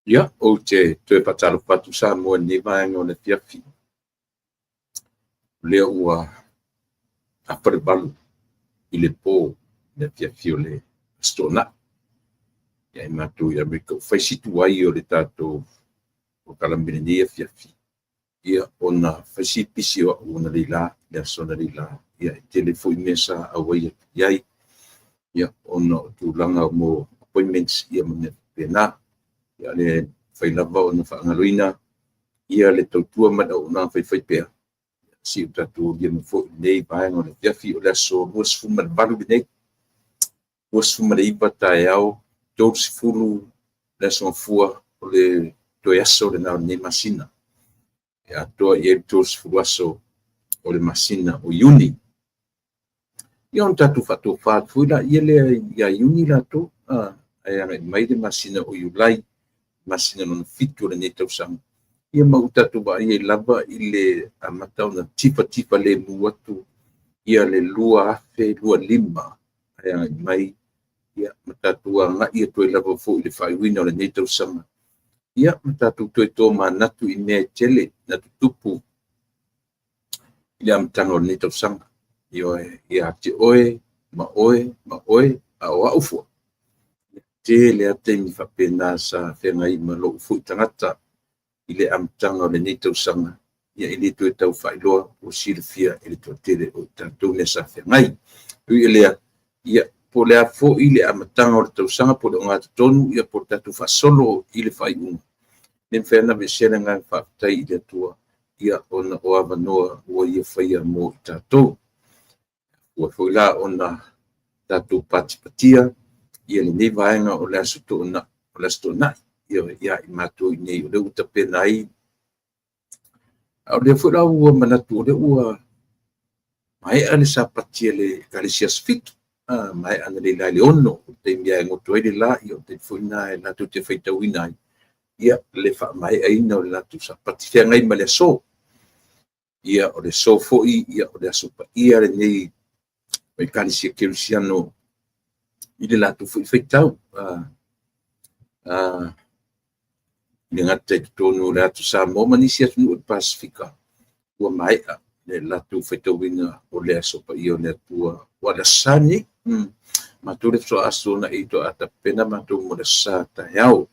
Ia, ou te toe faatalofa atu Samoa i lenei vaega o le afiafi. O lea ua afa le 8 i le po i le afiafi o le Aso Toonai. Ia i matou i Amerika ua fai si tuai o le tatou polokalame i lenei afiafi, ia ona fai si pisi o au analeila, le aso analeila, ia e tele foi mea sa auai atu i ai, ia ona o tulaga mo appointments ia ma mea faapena. Ia le mafai lava ona faagaloina ia le tautua ma le auaunaga faifaipea, se i o tatou aulia mai foi lenei vaega o le afiafi. O le aso 28 lenei, 29 taeao, 30 le aso Gafua, o le toe aso lena o lenei masina. E atoa i ai le 30 aso o le masina o Iuni. Ia ona tatou faatofa atu foi laia lea ia Iuni latou, ae agai mai le masina o Iulai, masina lona 7 o lenei tausaga. Ia ma ua tatou vaai ai lava i le amata ona tifatifa lemu atu ia le 2025 ae agai mai ia ma tatou agai atu ai lava foi i le faaiuina o lenei tausaga. Ia ma tatou toe tomanatu i mea e tele na tutupu i le amataga o lenei tausaga. Ioe, ia te oe ma oe ma oe, a o au foi, e tele lava taimi faapena sa feagai ma lou foi tagata i le amataga o lenei tausaga. Ia e le toe tau faailoa, ua silafia e le toatele o i tatou mea sa feagai. Ui i lea, ia po o le a foi le amataga o le tausaga po o le ogatotonu, ia po o le tatou faasolo i le faaiuga, e le mafai lava ona aveesea le agaga faafetai i le Atua, ia ona o avanoa ua Ia faia mo i tatou. Ua foi la ona tatou patipatia ia lenei vaega o le Aso Toonai, o le Aso Toonai ia i matou i inei o lea ua tapena ai. A o lea foi la ua manatu o lea ua maea le sapati a le Ekalesia Aso Fitu, maea analeila i le 6, o le taimi lava e goto ai le la, ia o le taimi foi lena e latou te faitauina ai ia le faamaeaina o le latou sapati feagai ma le aso. Ia, o le aso foi, ia o le aso paia lenei o Ekalesia Kerisiano i le latou foi faitau. E le gata i totonu o le atu Samoa ma nisi atunuu o le Pasefika, ua maea le latou faitauina o le aso paia o le Atua, ua le Aso Sa lenei. Matou le faatoa Aso Toonai faatoa tapena matou mo le Aso Sa taeao.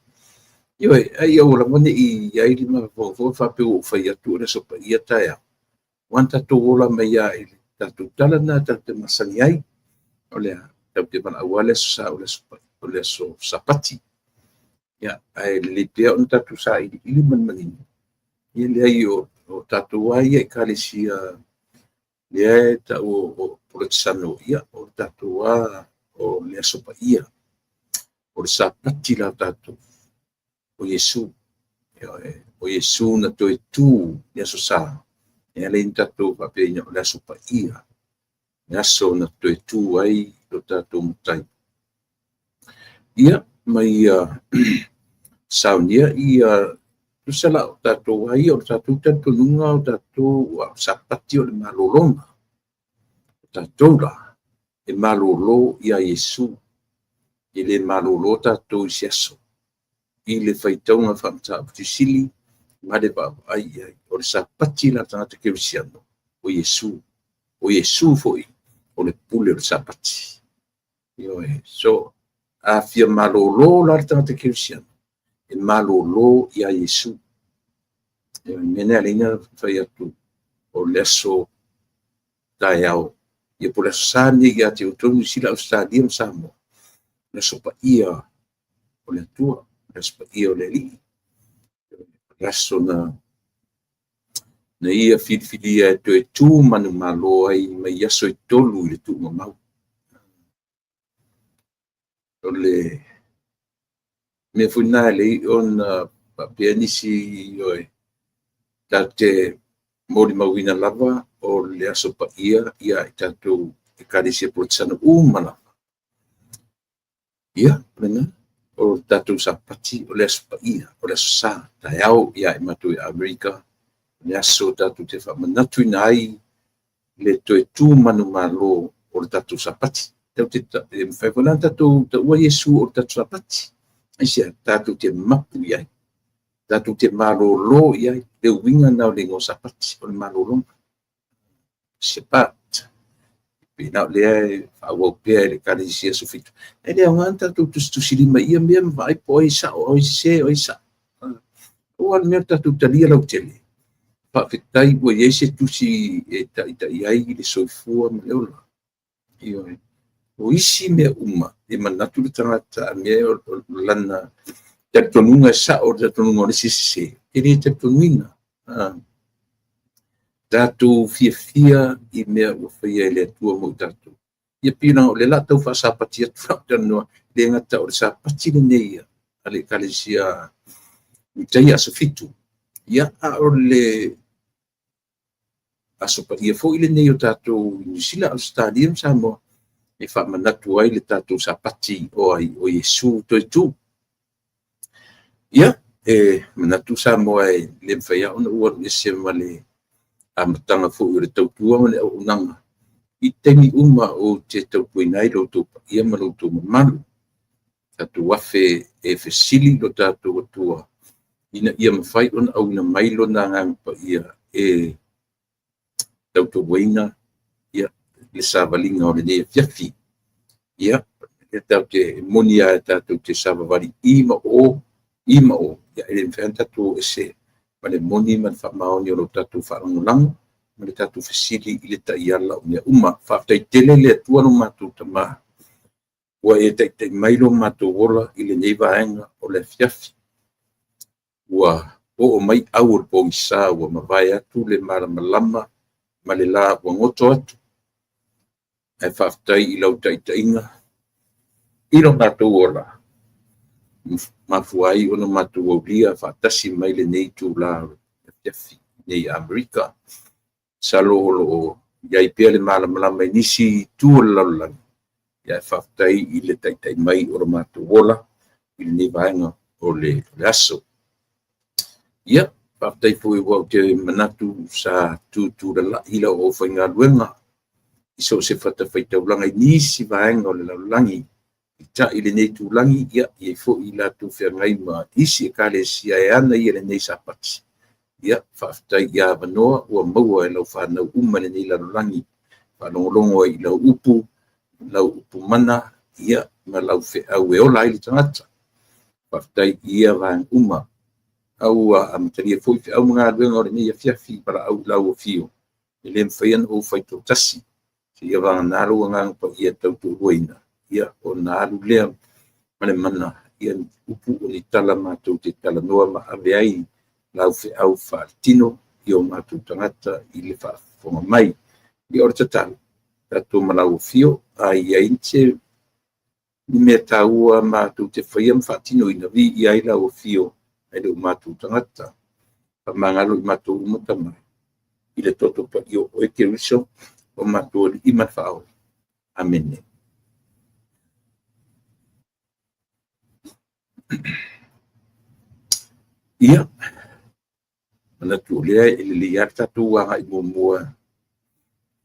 Ioe, ae ia aua lava ne i i ai le mafaufauga faapea ua ou fai atu o le aso paia taeao, aua na tatou ola mai lava i le tatou tala lena tatou te masani ai. O le a? Tatou te valaau lava le Aso Sa o le aso, o le aso Sapati. Ia, ae lelei pea ona tatou sailiili ma le manino. Ia leai, o tatou lava ia Ekalesia lea e tau o Polokesano, ia, o tatou lava o le aso paia, o le Sapati la tatou, o Iesu. O Iesu na toe tu i le Aso Sa, e ala ai ona tatou faapea o le aso paia, le aso na toe tu ai lo tatou Matai. Ia, ma ia saunia ia tusa la o tatou lava ia, o le tatou talitonuga o tatou ua sapati o le malologa. O tatou la, e malolo ia Iesu. E le malolo tatou i se aso i le faitauga faa-Mataupu Sili ma le vaavaai i ai. O le sapati la tagata kerisiano, o Iesu. O Iesu foi o le pule o le sapati. Ioe. So, a fia malolo la le tagata kerisiano, e malolo ia Iesu. Ioe, mea lea alai na fai atu o le aso taeao, ia po o le aso Sa lenei ia te outou Niu Sila, Ausetalia ma Samoa, le aso paia o le Atua, le aso paia o le Alii, le aso na ia filifilia e toe tu manumalo ai mai aso e 3 i le tuugamau. O le mea foi lena e alai ona faapea nisi, ioe, tatou te molimauina lava o le aso paia ia i tatou Ekalesia Polokesano uma lava. Ia, lena, o le tatou sapati o le aso paia, o le aso Sa, taeao ia i matou i Amerika, le aso tatou te faamanatuina ai le toe tu manumalo o le tatou sapati. Tatou te e mafai foi la ona tatou taua Iesu o le tatou sapati. Aisea? Tatou te mapu i ai. Tatou te malolo i ai, le uiga lena o le igoa Sapati, o le malologa. Shabat. Pei na o lea e faaauau pea e le Ekalesia Aso Fitu. E le aoga ona tatou tusitusilima i ia mea ma vaai po o ai e sao, o ai e sese, o ai e sao. Pau lava le mea o le tatou talia lautele, faafetai ua i ai se tusi e taitai ai le soifua ma le ola. Ioe. O isi mea uma e manatu le tagata a mea o lana talitonuga e sao, o le talitonuga o le isi e sese, e le talitonuina. Tatou fiafia i mea ua faia e le Atua mo i tatou. Ia pei leaga o lea o le a tau faasapati atu lau talanoa, le gata o le Sapati lenei a le Ekalesia Itaia Aso Fitu, ia a o le Aso Paia foi lenei o tatou i Niu Sila, Ausetalia ma Samoa, e faamanatu ai le tatou Sapati o ai, o Iesu toe tu. Ia, e manatu Samoa e le mafai lava ona ou alu ese ma le amataga foi o le tautua ma le auaunaga i taimi uma ou te tautuaina ai lo outou paia ma lo outou mamalu. Tatou afe e fesili lo tatou Atua ina ia mafai ona auina mai lona Agaga Paia e tautoaluaina ia le savaliga o lenei afiafi. Ia, e tatou te moni lava tatou te savavali i ma o, i ma o, ia e le mafai ona tatou o ese ma le moni ma le faamaoni o lo tatou faalagolago ma le tatou fesili i le taiala o mea uma. Faafetai tele le Atua lo matou Tama, ua e taitai mai lo matou ola i lenei vaega o le afiafi. Ua oo mai au o le pogisa, ua mavae atu le malamalama ma le la ua goto atu. Ae faafetai i lau taitaiga i lo matou ola, mafua ai ona matou aulia faatasi mai lenei itula o le afiafi nei i Amerika. Masalo o lo o i ai pea le malamalama i nisi itu o le lalolagi, ae faafetai i le taitai mai o lo matou ola i lenei vaega o le aso. Ia, faafetai foi aua ou te manatu sa tutulalai lau aufaigaluega i so o se fatafaitaulaga i nisi vaega o le lalolagi, peitai i lenei itulagi, ia, e i ai foi i latou feagai ma isi Ekalesia e ana ia lenei Sapati. Ia, faafetai i avanoa ua maua e lau fanau uma i lenei lalolagi, faalogologo ai i lau upu, lau upu mana, ia, ma lau feau e ola ai le tagata. Faafetai i ia vaega uma. A ua amatalia foi feau ma galuega o lenei afiafi, valaau i lau afio, e le mafai ona ou faitoatasi, seia vagana lou Agaga Paia e tautoaluaina, ia, ona alu lea ma le mana, ia ni upu o ni tala matou te talanoa ma ave ai lau feau faaletino i o matou tagata i le faafofoga mai. Ia o le tatalo, tatou ma lau afio, a i ai se mea taua matou te faia ma faatinoina, viia ai lau afio ae le o matou tagata. Faamagalo i matou uma Tama, i le toto paia o oe Keriso o matou Alii ma le Faaola. Amene. Ia, manatu o lea e lelei lava le tatou agai muamua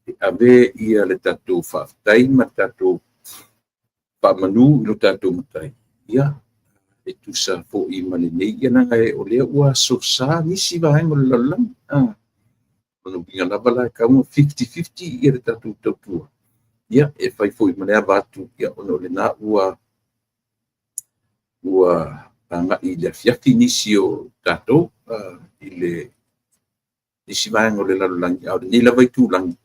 e ave ia le tatou faafetai ma le tatou faamanu i lo tatou Matai, ia, e tusa foi ma lenei, ia leaga o lea ua asosa nisi vaega o le lalolagi. O le uiga lava la e tatau ona 50-50 ia le tatou tautua, ia, e fai foi ma le ava atu, ia, ona o lena ua agai i le afiafi nisi o tatou i le isi vaega o le lalolagi, a o lenei lava itulagi,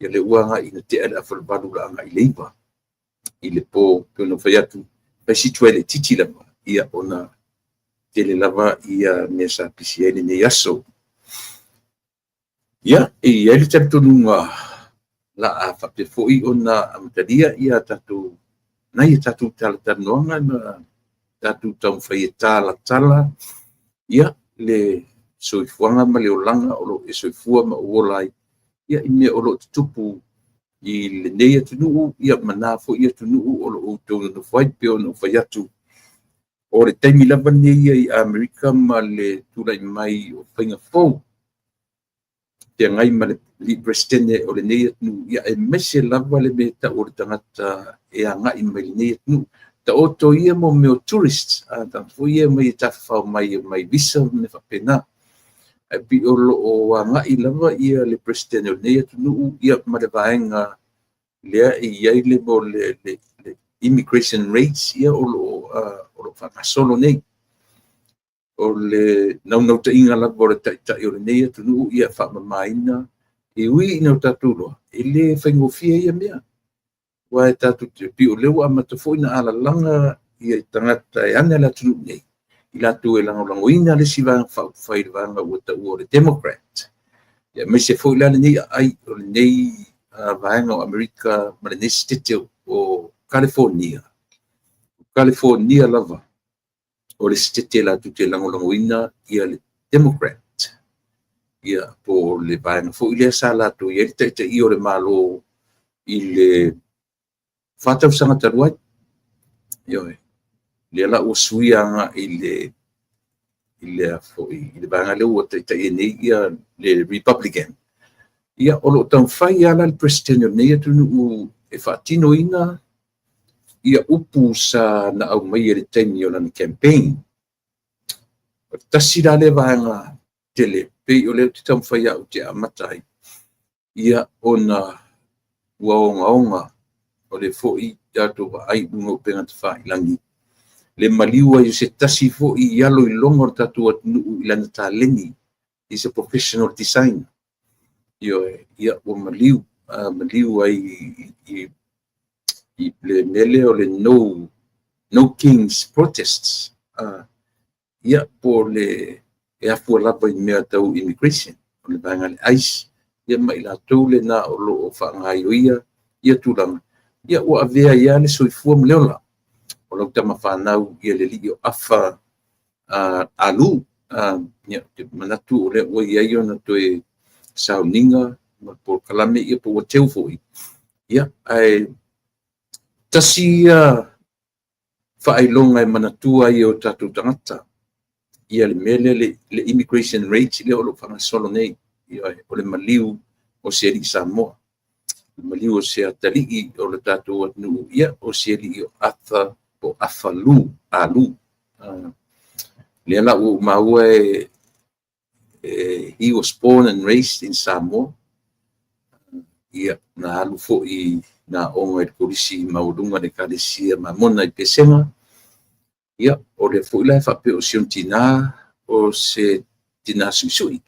ia lea ua agai ina tea le afa 8 o le a agai i le 9 i le po. Pei ona ou fai atu, fai si tuai laitiiti lava, ia ona tele lava ia mea sa pisi ai lenei aso. Ia, e i ai le talitonuga o le a faapea foi ona amatalia ia tatou, nai a tatou talatalanoaga ma tatou taumafai e talatala ia le soifuaga ma le olaga o lo o e soifua ma ou ola ai, ia i mea o lo o tutupu i lenei atunuu, ia ma na foi atunuu o lo o outou nonofo ai. Pei ona ou fai atu, o le taimi lava lenei ia i Amerika ma le tulai mai o faiga fou feagai ma le Peresetene o lenei atunuu, ia aemaise lava le mea e tau o le tagata e agai mai lenei atunuu. Taoto ia mo mea o tourists, tagata foi ia mai e tafafao mai mai visa ma mea faapena. Ae pei o lo o agai lava ia le Peresetene o lenei atunuu ia ma le vaega lea e i ai le mo le immigration rates ia o lo o faagasolo nei. O le naunautaiga lava o le taitai o lenei atunuu ia faamamaina, e ui ina o tatou iloa, e le faigofie ia mea. Aua e tatou te pei o lea ua amata foi ona alalaga ia tagata e ana le atunuu nei, i latou e lagolagoina le isi vaega faaupufai, le vaega ua taua o le Democrat. Ia aemaise foi la lenei aai o lenei vaega o Amerika ma lenei Setete o California. O California lava o le Setete latou te lagolagoina ia le Democrat. Ia po o le vaega foi lea sa latou i ai le taitaiia o le Malo i le 4 tausaga talu ai. Ioe. Lea la ua suia agai i le foi i le vaega lea ua taitai nei ia le Republican. Ia o lo o taumafai lava la le Peresetene o lenei atunuu e faatinoina ia upu sa na aumaia i le taimi o lana campaign. O le tasi la lea vaega tele pei o lea ou te taumafai au te amata ai, ia ona ua ogaoga o le foi tatou vaai i luga o upega tafailagi le maliu ai o se tasi foi i alo iloga o le tatou atunuu i lana taleni, is a professional designer. Ioe, ia ua maliu, maliu ai i le mea lea o le No Kings protests. Ia po o le e afua lava i mea tau immigration, o le vaega le ICE, ia ma i latou lena o lo o faagaioia ia tulaga, ia ua avea ai le soifua ma le ola o lau tama fanau ia le alii o Afa Alu. Ia, ou te manatu o lea ua i ai ona toe sauniga ma polokalame ia po ua teu foi. Ia, ae tasi ia faailoga e manatua ai e o tatou tagata ia le mea lea le immigration rate lea o lo o faagasolo nei. Ia, o le maliu o se alii Samoa, le maliu o se atalii o le tatou atunuu, ia o se alii o Arthur po o Afa Lu, Alu. Lea la ua ou maua he was born and raised in Samoa. Ia, na alu foi na aoga i le Kolisi Maualuga le Ekalesia Mamona i Pesega. Ia, o lea foi la e faapea o si ona tina o se tina suisui.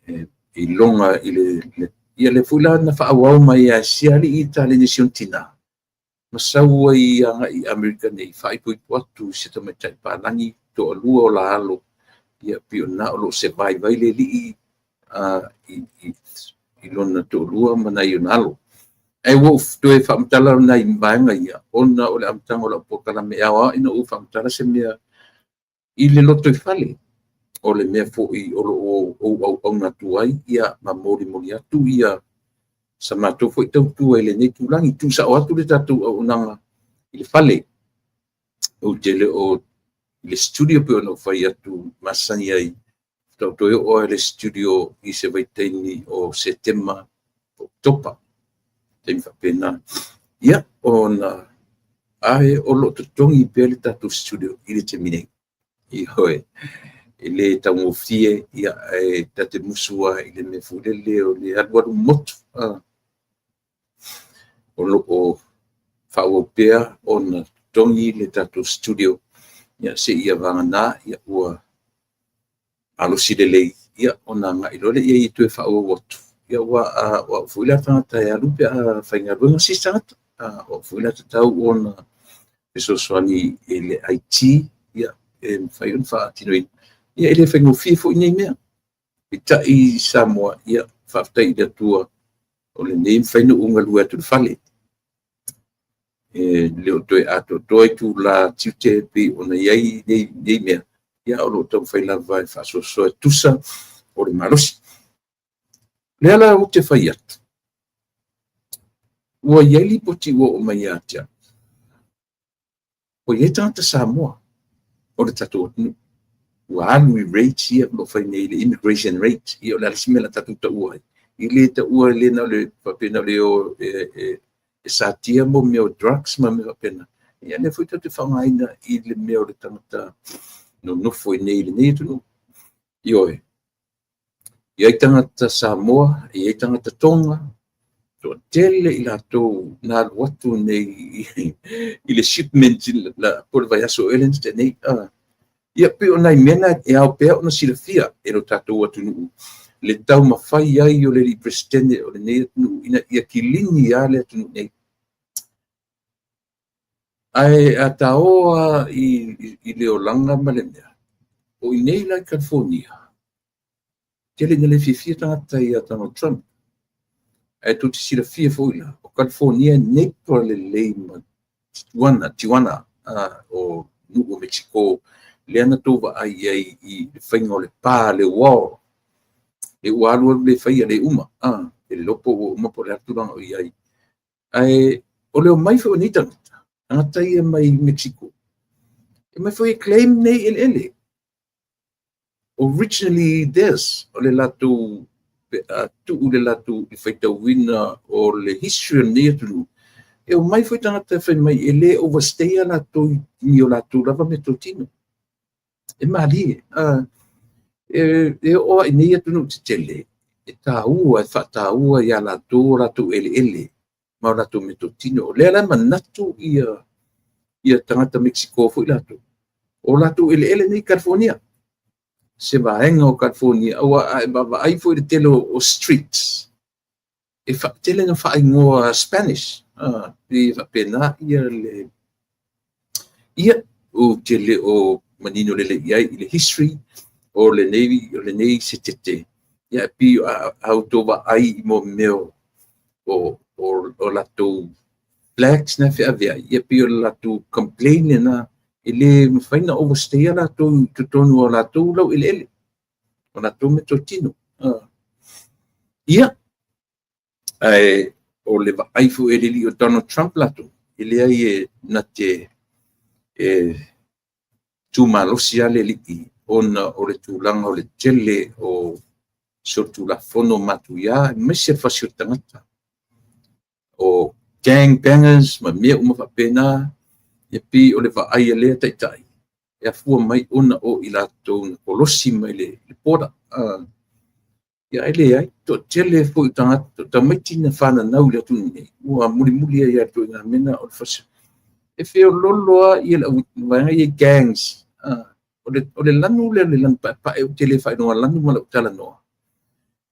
E iloga i le ia lea foi la na faaauau mai ai si alii i taleni si ona tina ma sau ai agai i Amerika nei, faaipoipo atu i se tamaitai palagi, toalua o la alo, ia pei o lena o lo o survive ai le alii i lona toalua ma nai ona alo. Ae ua ou toe faamatala nai vaega ia, ona o le amataga o lau polokalame e ao ina ou faamatala se mea i le lotoifale, o le mea foi o lo o ou auauna atu ai ia ma molimoli atu ia sa matou foi tautua i lenei tulagi, tuusao atu le tatou auaunaga i le fale. Ou te le o i le studio pei ona ou fai atu masani ai, faatoa toe oo lava i le studio i se vaitaimi o Setema, Oketopa, taimi faapena. Ia, ona ae o lo o totogi pea le tatou studio i le taimi nei. Ioe, e le taugofie, ia ae ta te musu lava i le mea foi lele o le alualu motu. O lo o faaauau pea ona totogi le tatou studio, ia seia vagana ia ua malosi lelei, ia ona agai loa lea i ai e toe faaauau atu. Ia aua o au foi la tagata e alu pe a faigaluega se isi tagata. O au foi la tatau ona fesoasoani i le IT, ia e mafai ona faatinoina. Ia e le faigofie foi nei mea. Peitai i Samoa, ia faafetai i le Atua o lenei e mafai ona ou galue atu i le fale. E le o toe atoatoa itula tiute pei ona i ai nei mea, ia o lo o taumafai lava e faasoasoa e tusa o le malosi. O lea la ou te fai atu, ua i ai lipoti ua oo mai ia te au, ua i ai tagata Samoa o le tatou atunuu ua alu i raids ia o lo o fai nei, le immigration rate. Ia o le a le isi mea o le a tatou taua ai? E le taua le na o le faapena o le o e satia mo mea o drugs ma mea faapena. Ia lea foi tatou te faaaogaina i le mea o le tagata nonofo i inei i lenei atunuu. Ioe, e i ai tagata Samoa, e i ai tagata Toga, toatele i latou na alu atu nei i le shipment po o le vaiaso ea lea na tea nei. Ia pei o nai mea na e ao pea ona silafia e lo tatou atunuu le taumafai ai o le alii Peresetene o lenei atunuu ina ia kilini lava le atunuu nei. Ae a taoa i le olaga ma le mea, o i inei la i Kalifonia, tele ina le fiafia tagata ia Donald Trump. Ae tou te silafia foi la, o Kalifonia e neighbour lelei ma Tijuana, Tijuana, o nuu o Mexico, lea na outou vaai i ai i le faiga o le pa, le wall, lea ua alu alu le faia, le uma, e le iloa po ua uma po o le a le tulaga o i ai. Ae o le omai foi o nei tagata, tagata ia mai Mexico, e omai foi e claim nei eleele. Originally this, o le latou pe a tuu le latou i faitauina o le history o lenei atunuu, e omai foi tagata e fai mai e le overstay latou i o latou lava meatotino. E malie. E oo lava i nei atunuu tetele, e taua, e faataua ia latou o latou eleele ma o latou meatotino. O lea la e manatu ia tagata Mexico foi latou, o latou eleele nei i California, se vaega o California, aua a e vaavaai foi i le tele o streets, e tele na faaigoa Spanish, pei e faapena ia le... Ia, ou te le o manino lelei i ai i le history o lenei setete, ia e pei a outou vaai i mea o latou flags na e feaveai, ia pei o le latou complain lena, e le mafai ona overstay latou i totonu o latou laueleele, o latou meatotino. Ia, ae o le vaai foi e le alii o Donald Trump latou, e leai e na te tumalosi lava le alii ona o le tulaga o le tele o solitulafono matuia, aemaise le fasi o tagata, o gang bangers ma mea uma faapena. E pei o le vaai a lea taitai, e afua mai ona o i latou na kolosi mai le border. Ia ae leai, toatele foi tagata, tamaiti na fananau i le atunuu nei, ua mulimuli ai lava i le ituaiga mea lena o le fasi. E feoloolo lava ia le vaega ia gangs. O le lanu lea, le lanu paepae, ou te le faailoga lanu ma lau talanoa.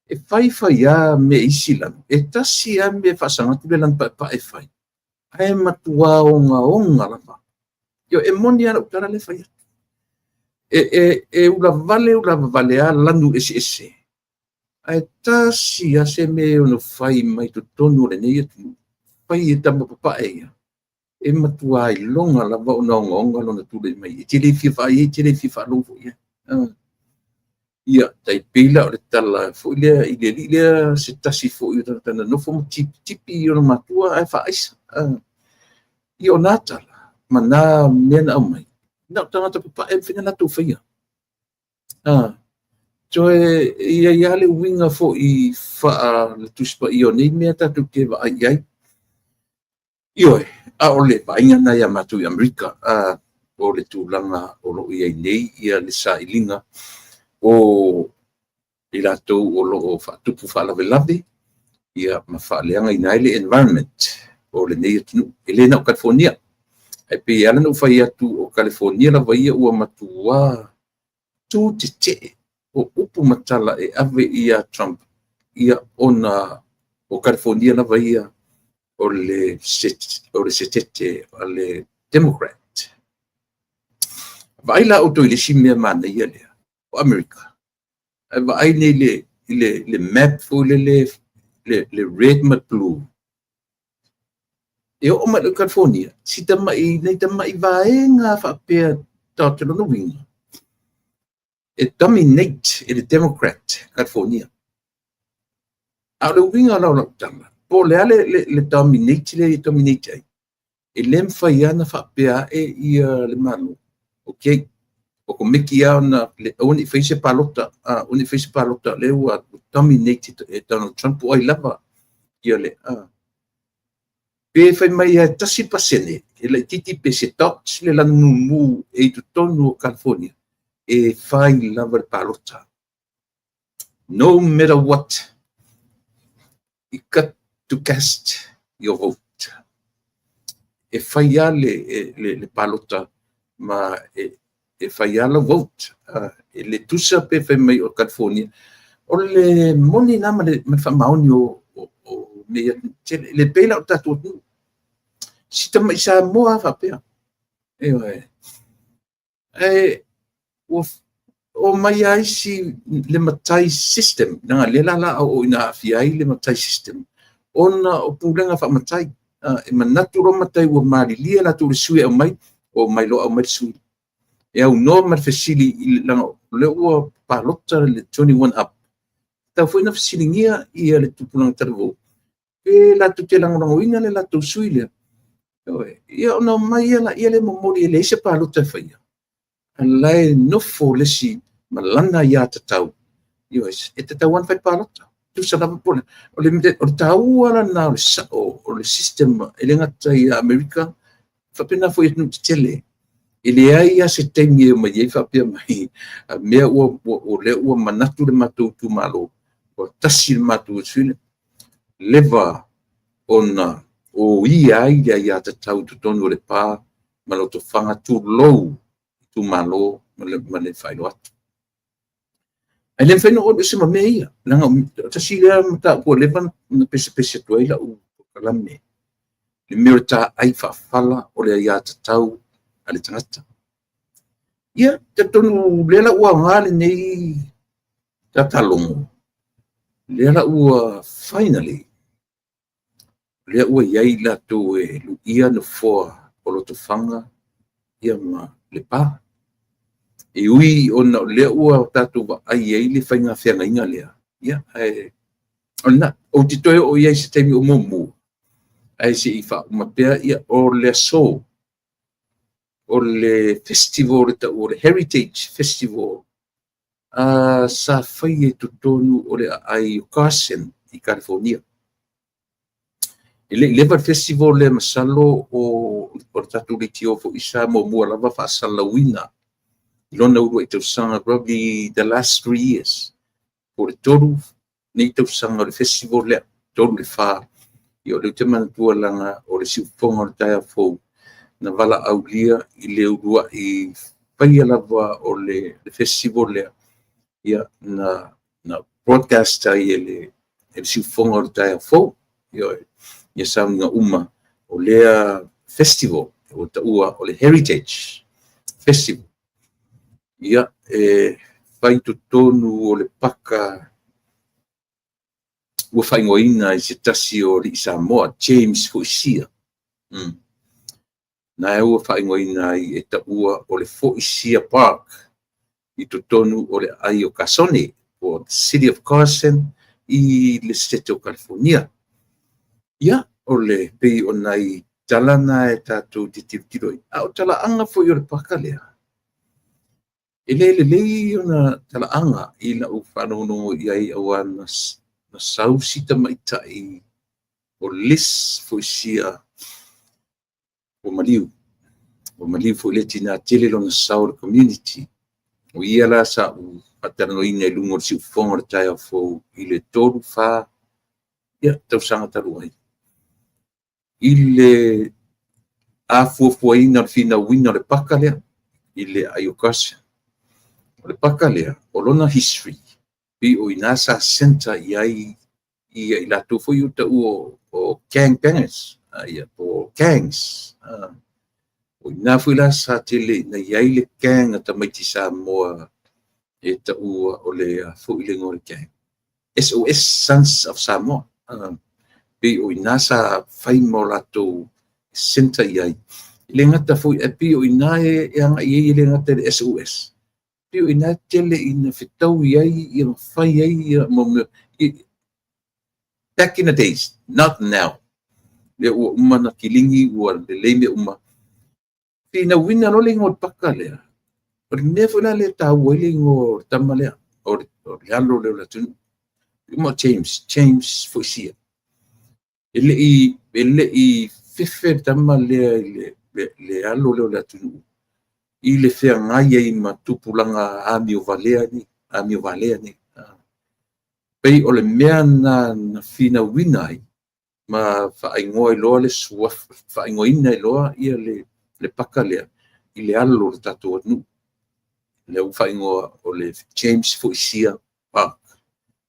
E fai fai lava mea i isi lanu, e tasi lava mea e faasaga atu le lanu paepae e fai, ae matua ogaoga lava. E moni lava lau tala lea e fai atu. E ulavale ulavale lava lanu eseese, ae tasi lava se mea e ono fai mai totonu o lenei atunuu, fai e tama papae ia, e matua iloga lava ona ogaoga lona tulai mai. E te le fia vaai ai, e te le fia faalogo foi i ai. Ia, tai pei la o le tala foi lea i le alii lea, se tasi foi o tagata na nofo ma tipitipi i ona matua ae faaisa. Ia o nā tala ma nā mea na aumai, na o tagata papae e mafai ona latou faia. Toe e i ai lava le uiga foi faale Tusi Paia o nei mea tatou te vaai i ai. Ioe, a o le vaaiga lena ia matou i Amerika, o le tulaga o lo o i ai nei ia le sailiga o i latou o lo o faatupu faalavelave ia ma faaleagaina ai le environment o lenei atunuu. E le na o Kalifonia, ae pei e ala ona ou fai atu o Kalifonia lava ia ua matua tu tetee o upu ma tala e ave ia Trump, ia ona o Kalifonia lava ia o le setete a le Democrat. Vaai la outou i le isi mea manaia lea, o Amerika, ae vaai nei i le map foi lele, le red ma blue, e oo mai i Kalifonia, si tamai, nei tamai vaega faapea dot, lona uiga, e dominate e le Democrat California. A o le uiga la o lau tala, po o le a le dominate lea e dominate ai, e le mafai lava ona faapea ae ia le Malo, okay, o komeki lava ona aua ne i fai se palota, aua ne i fai se palota, lea ua dominate e Donald Trump o ai lava ia le... Pe fai mai e 1% e laitiiti pe se dot le lanumu e i totonu o California, e fai lava le palota. No matter what, you got to cast your vote. E fai lava le palota ma e fai lava lau vote. E le tusa pe fai mai o California. O le moni na ma le faamaoni o mea tele. Le pei la o tatou atunuu. Si tamai Samoa faapea. Ioe. E ua o mai ai si le matai system, leaga lea la la o ina aafia ai le matai system, ona o pulega faamatai. E manatu loa matai ua malilie latou le sui e aumai, o mai loa aumai le sui. E aunoa ma le fesili, leaga o lea ua palota le 21 up. Tau foi na fesiligia ia le tupulaga talavou, pe latou te lagolagoina le latou sui lea. Ia ona omai ia laia le momoli e leai se palota e faia. A la e nofo le isi ma lana ia tatau. E tatau lava ona fai palota. Tusa lava po o le taua lana o le sao o le system e le gata i Amerika, faapena foi i atunuu tetele. E leai lava se taimi e omai ai faapea mai mea ua o lea ua manatu le matou itumalo, ua tasi le matou sui leva ona oia ai le aiatatau i totonu o le pa ma Lotofaga, tulou itumalo ma le faailoa atu. Ae le mafai ona ou alu ese ma mea ia, leaga o tasi lea mataupu ua leva ona pesepese atu ai lau polokalame, le mea o le taai faafala o le aiatatau a le tagata. Ia, talitonu lea la ua aoga lenei tatalogo, lea la ua finally, lea ua i ai latou e luia nofoa o Lotofaga ia ma Lepa. E ui ona o lea ua tatou vaai ai le faiga feagaiga lea, ia, ae o lena, ou te toe oo i ai se taimi o muamua, ae se i faauma pea, ia, o le aso, o le festival e tau o le Heritage Festival, sa fai e totonu o le aai o Carson i California. E le i leva le festival lea, masalo o le tatou leitio foi sa muamua lava faasalalauina i lona uluai tausaga, probably the last 3 years. Po le 3 nei tausaga o le festival lea, 3 le 4. Ia o lea ou te manatua leaga o le siufofoga o le taeao fou na valaaulia i le uluai faia lava o le festival lea. Ia, na broadcast ai e le siufofoga o le taeao fou. Ia sauniga uma o lea festival ua taua o le Heritage Festival. Ia, e fai totonu o le paka ua faaigoaina i se tasi o alii Samoa, James Foisia. Na ua faaigoaina ai e taua o le Foisia Park i totonu o le aai o Kasone, po City of Carson i le state o California. Ia, o le pei o nai tala na e tatou te tilotilo ai. A o talaaga foi o le paka lea, e le lelei ona talaaga i lau faalogologo i ai, aua na sau si tamaitai o Liz Foisia ua maliu. Ua maliu foi le tina, tele lona sao le community. O ia la sa ou faatalanoaina i luga o le siufofoga o le taeao fou i le 3, 4 ia, tausaga talu ai. I le afuafuaina o le finauina o le paka lea i le aai o Carson. O le paka lea, o lona history, pei o ina sa center i ai ia i latou foi o tau o gang bangers, ia, po gangs. O ina foi la sa tele na i ai le gang a tamaiti Samoa e taua o le foi le igoa o le gang, SOS, Sons of Samoa. Pei o ina sa fai ma o latou center i ai. E le gata foi, e pei o ina e agai ai, e le gata i le SOS. Pei o ina tele ina fetau i ai, ia fai ai ia back in the days, not now. Lea ua uma na kiligi, ua lelei mea uma. Finauina loa le igoa o le paka lea. O le mea foi la lea taua ai le igoa o le tama lea, o le alo lea o le atunuu. Uma James, James Foisia. E le i Fefe le tama lea i le alo lea o le atunuu i le feagai ai ma tupulaga amio valea nei, amio valea nei. Pei o le mea na na finauina ai ma faaigoa ai loa le suafa, faaigoaina ai loa ia le paka lea i le alo o le tatou atunuu. Lea ua faaigoa o le James Foisia Park.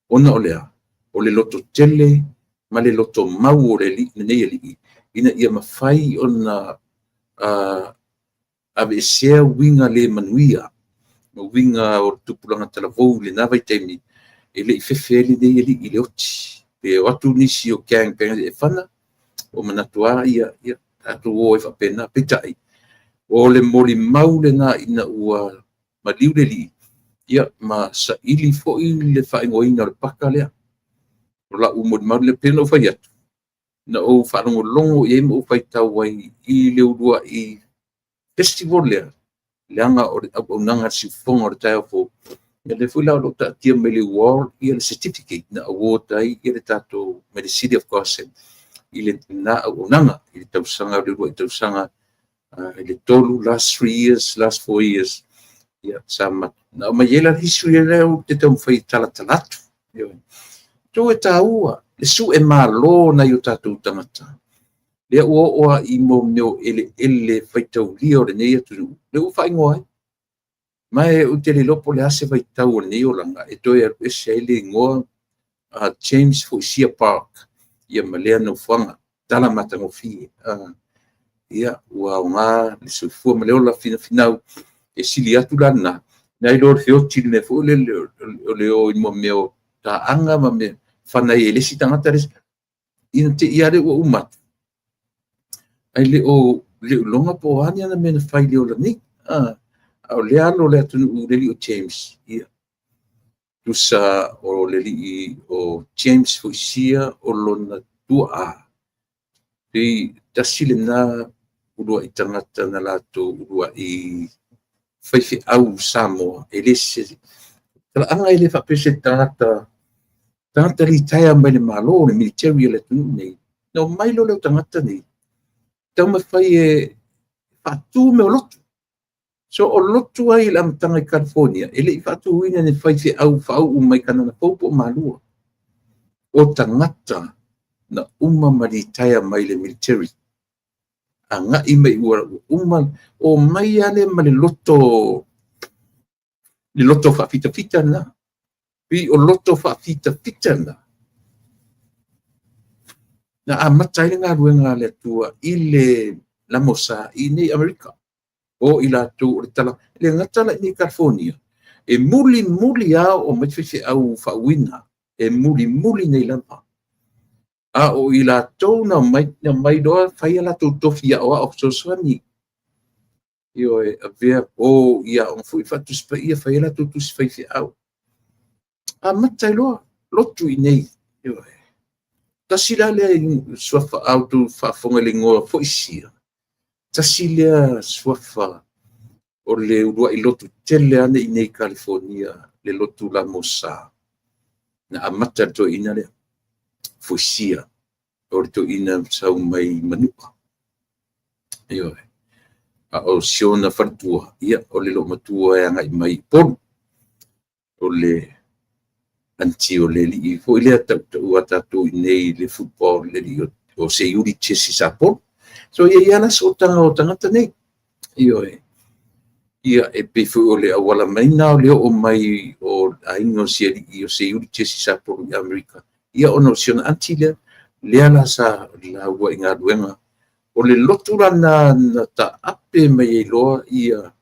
Ona o le a? O le lototele ma le lotomau o le alii, lenei alii, ina ia mafai ona aveesea uiga le manuia ma uiga o le tupulaga talavou i lena vaitaimi, e le i fefe ai lenei alii i le oti. Pe o atu nisi o gang bangers e fana, ua manatu lava ia, ia tatou o ai faapena. Peitai, o le molimau lena ina ua maliu le alii, ia ma saili foi le faaigoaina o le paka lea. O lau molimau lea, pei ona ou fai atu, na ou faalogologo i ai ma ou faitau ai i le uluai festival lea, leaga o le auaunaga a le siufofoga o le taeao fou. Ia lea foi la o lo o taatia mai le wall ia le certificate na award ai le tatou mai le City of Gossip i lena auaunaga i le tausaga, le uluai tausaga i le 3, last 3 years, last 4 years. Ia sa na aumai ai la history lea ou te taumafai e talatala atu. Tu e taua le sue malo nai o tatou tagata. Lea ua oo lava i mea o eleele faitaulia o lenei atunuu, lea ua faaigoa ai. Ma ou te le iloa po o le a se vaitau o lenei olaga e toe alu ese ai le igoa James Foisia Park ia ma lea nofoaga. Tala matagofie. Ia, ua aoga le soifua ma le ola finafinau e sili atu la lena, nai lo le feoti i le mea foi lele o le o i mea o taaga ma mea fana ai e le isi tagata le isi. Ina te i lava lea ua uma atu, ae le o iloga po o a ni ana mea na fai i le ola nei. A o lea alo o le atunuu, le alii o James, ia, tusa o le alii o James Foisia o lona tuaa, pei tasi lena uluai tagata na latou uluai faifeau Samoa, e le se talaaga, e le faapea se tagata tagata litaea mai le Malo, le military a le atunuu nei. Na omai loa lea o tagata nei taumafai e faatu mea o lotu. So o lotu ai i le amataga i California, e le i faatuina e ni faifeau faauu mai Kanana Fou po o Malua. O tagata na uma ma litaea mai le military, agai mai ua uma, omai lava lea ma le loto, le loto faafitafita lena. Pei o loto faafitafita lena na amata ai le galuega a le Atua i le lamosa i nei Amerika. O i latou o le tala, e le gata la i nei California, e mulimuli lava oo mai faifeau faauuina, e mulimuli nei lava. A o i latou na omai loa fai a latou tofi aoao fesoasoani. Ioe, avea o i aoga foi Faatusi Paia, fai a latou tusi faifeau. Amata ai loa lotu i nei. Ioe. Tasi la lea suafa a outou faafofoga i le igoa Foisia, tasi lea suafa o le uluai lotu tele ane i nei California, le lotu Lamosa, na amata le toeaina lea, Foisia, o le toeaina sau mai Manua. Ioe. A o si ona faletua, ia, o le loomatua e agai mai i Upolu, o le aunty o le alii foi lea tautaua tatou i nei i le football, le alii o Seiuli Jesse Sapolu. So ia i ai la sootaga o tagata nei. Ioe. Ia, e pei foi o le auala mai na o le oo mai o aiga o si alii o Seiuli Jesse Sapolu i Amerika, ia ona o si ona aunty lea, lea la sa laua i galuega. O le lotu la na taape mai ai loa ia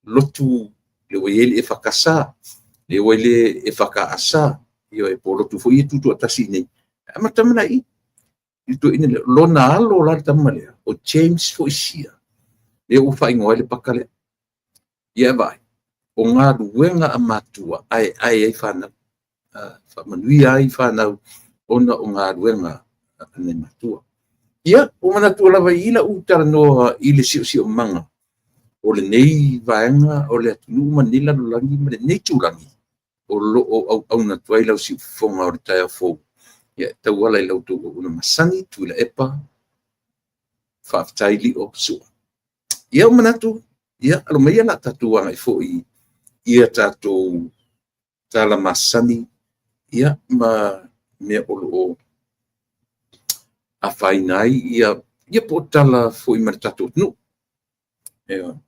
lotu le ua i ai le EFKS, le ua i le EFKS, ioe, po o lotu foi ia tutoatasi i nei. Amata mai la i i le toeaina lea, lona alo la le tama lea, o James Foisia, lea ua faaigoa ai le paka lea. Ia e vaai, o galuega a matua aeae ai fanau, faamanuia ai fanau ona o galuega a nai matua. Ia, ua manatu lava i i lau talanoa i le siosiomaga o lenei vaega o le atunuu ma lenei lalolagi ma lenei itulagi o lo o auauna atu ai lau siufofoga o le taeao fou, ia, e tauala i la outou auauna masani, Tuilaepa. Faafetai Lio Sua. Ia, ua manatu, ia, alo maia la tatou agai foi ia tatou tala masani, ia, ma mea o lo o afaina ai ia po o tala foi ma le tatou atunuu. Ia.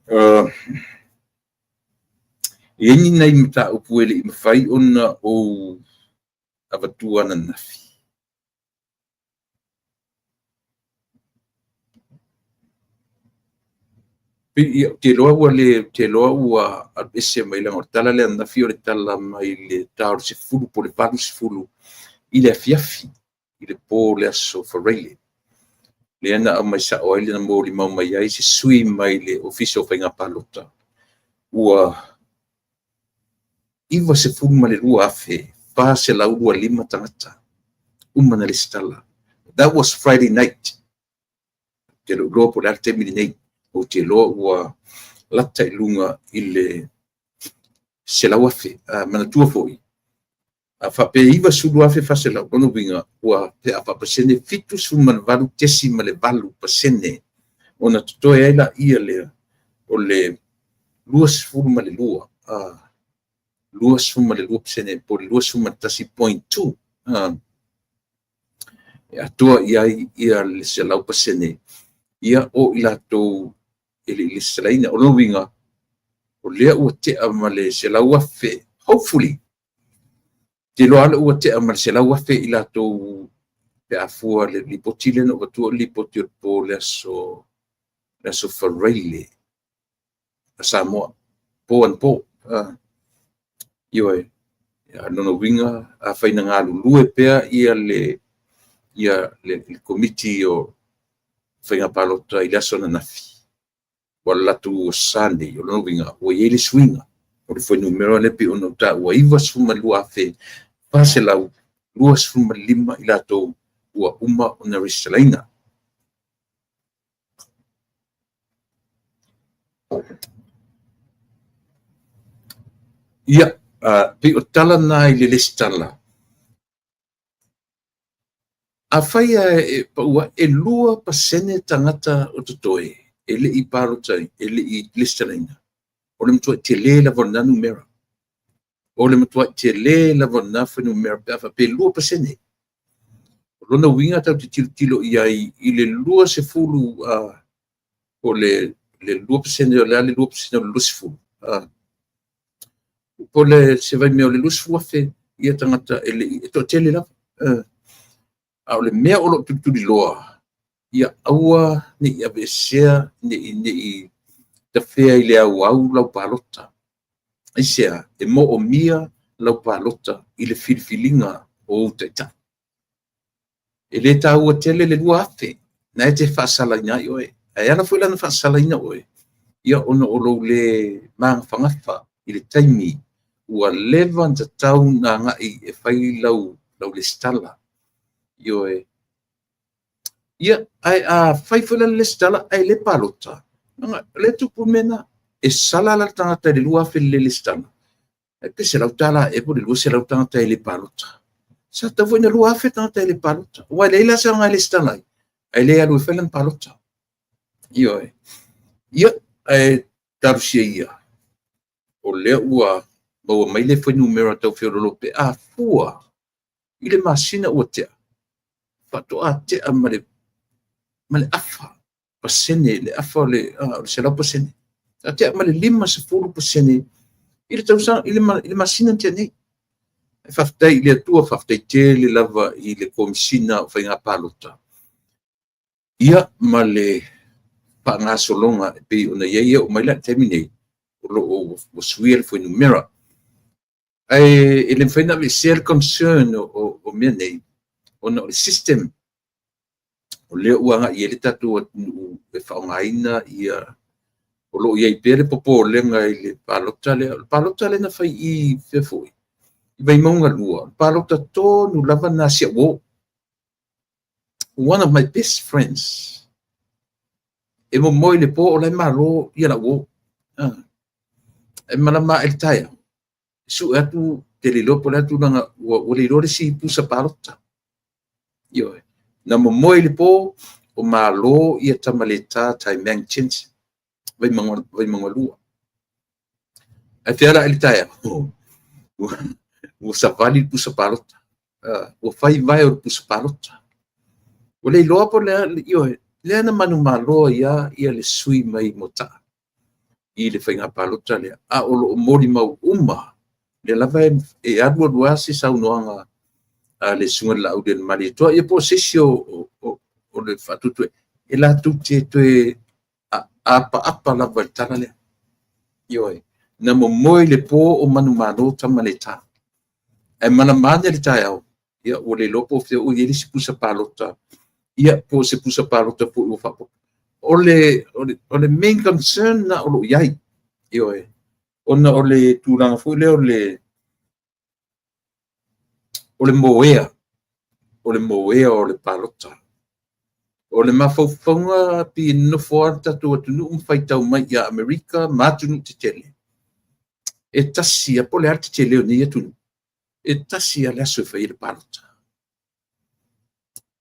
E i ai ni nai mataupu e le i mafai ona ou avatua ananafi. Ou te iloa ua le, ou te iloa ua aluese mai leaga o le tala lea ananafi o le tala mai le ta o le 10 po o le 80 i le afiafi i le po o le aso Faraile. Lea na aumai sao ai, na molimau mai ai se sui mai le Ofisa o Faiga Palota ua 92,425 tagata uma na resitala. That was Friday night. Ou te le o iloa po o le a le taimi lenei. Ou te iloa ua lata i luga i le 100,000. Manatua foi, a faapea e 90,400, lona uiga ua pe a faapasene 78.8% ona totoe ai laia lea o le 22, 22% po o le 21.2 e atoa i ai le 100% ia o i latou e le i resitalaina. O lona uiga, o lea ua tea ma le 100,000, hopefully, te iloa lava ua tea ma le 100,000 i latou pe a fua i le lipoti lea na ou avatua, o le lipoti o le po o le aso Faraile a Samoa, po anapo. Ioe. O lona uiga, afai na galulue pea le Komiti o Faiga Palota i le aso ananafi, ua latou sa nei, o lona uiga ua i ai le suiga o le fuainumera lea pei ona ou taua, 92,425 i latou ua uma ona resitalaina. Ia, pei o tala na i le resitala. Afai e pau e 2% tagata o totoe e le i palota, e le i resitalaina, o le matuai tele lava o lena numera. O le matuai tele lava o lena fuainumera pe a faapea e 2%. O lona uiga tatou te tilotilo i ai i le 20, o le 2%, o le a le 2% o le 20? Po o le se vaimea o le 20,000 ia tagata e le i, e toatele lava. A o le mea o lo o tulituliloa, ia aua ne i aveesea, ne i tafea i le auau lau palota. Aisea? E moomia lau palota i le filifiliga o ou taitai. E le taua tele le 2,000 na e te faasalaina ai oe. Ae ala foi la ona faasalaina oe, ia ona o lou le magafagafa i le taimi ua leva ona tatau ona agai e fai lau resitala. Ioe. Ia, ae a fai foi la le resitala ae le palota, o lea e tupu le mea lena. E sala la le tagata i le 2,000 le resitala, ae pe $100 ea po o le 200 tagata e le palota. Sa tatau foi ona 2,000 tagata e le palota. Aua e leai la se aoga e resitala ai, ae le alu e fai lana palota. Ioe. Ia, ae talosia ia, o lea ua maua mai le fuainumera tau feoloolo pe a fua i le masina ua tea, faatoa tea ma le afa pasene, le afa o le 100%. Faatoa tea ma le 50% i le tausaga, i le masina na tea nei. Faafetai i le Atua, faafetai tele lava i le Komesina o Faiga Palota, ia ma le faagasologa e pei ona i ai e oo mai la i le taimi nei, o lo o ua suia le fuainumera. Ae e le mafai ona aveesea le concern o mea nei, ona o le system o lea ua agai i ai le tatou atunuu e faaaogaina ia, o lo o i ai pea le popolega i le palota lea. O le palota lea na fai i fea foi, i Vaimauga 2, o le palota tonu lava na si au uo. One of my best friends. E momoe i le po o la e malo ia lau uo. E malama ae le taeao, sue atu te le iloa po o le a tulaga, ua le iloa le isi pusa palota. Ioe. Na momoe i le po, o malo ia Tamaletā Taimang Jensen, Vaimauga 2. Ae fea la i le taeao? Ua savali le pusa palota. Ua fai vae o le pusa palota. Ua le iloa po o le a, ioe, lea na manumalo ai lava ia le sui mai Moataa i le faiga palota lea, a o lo o molimau uma, lea lava e alu alu lava se saunoaga a le Susuga i le Laaulialemalietoa, ia po o se isi o le Faatuatua, e latou te toe apaapa lava i le tala lea. Ioe, na momoe i le po o manumalo Tamaletā. Ae malama ane le taeao, ia ua le iloa po o fea ua i ai le isi pusa palota, ia po o se pusa palota foi ua faaopoopo. O le main concern na o lo o i ai, ioe, ona o le tulaga foi lea o le moea, o le moea o le palota. O le mafaufauga pe nonofo lava le tatou atunuu ma faitau mai ia Amerika ma atunuu tetele, e tasi lava, po o le a le tetele o nei atunuu, e tasi lava le aso e fai ai le palota.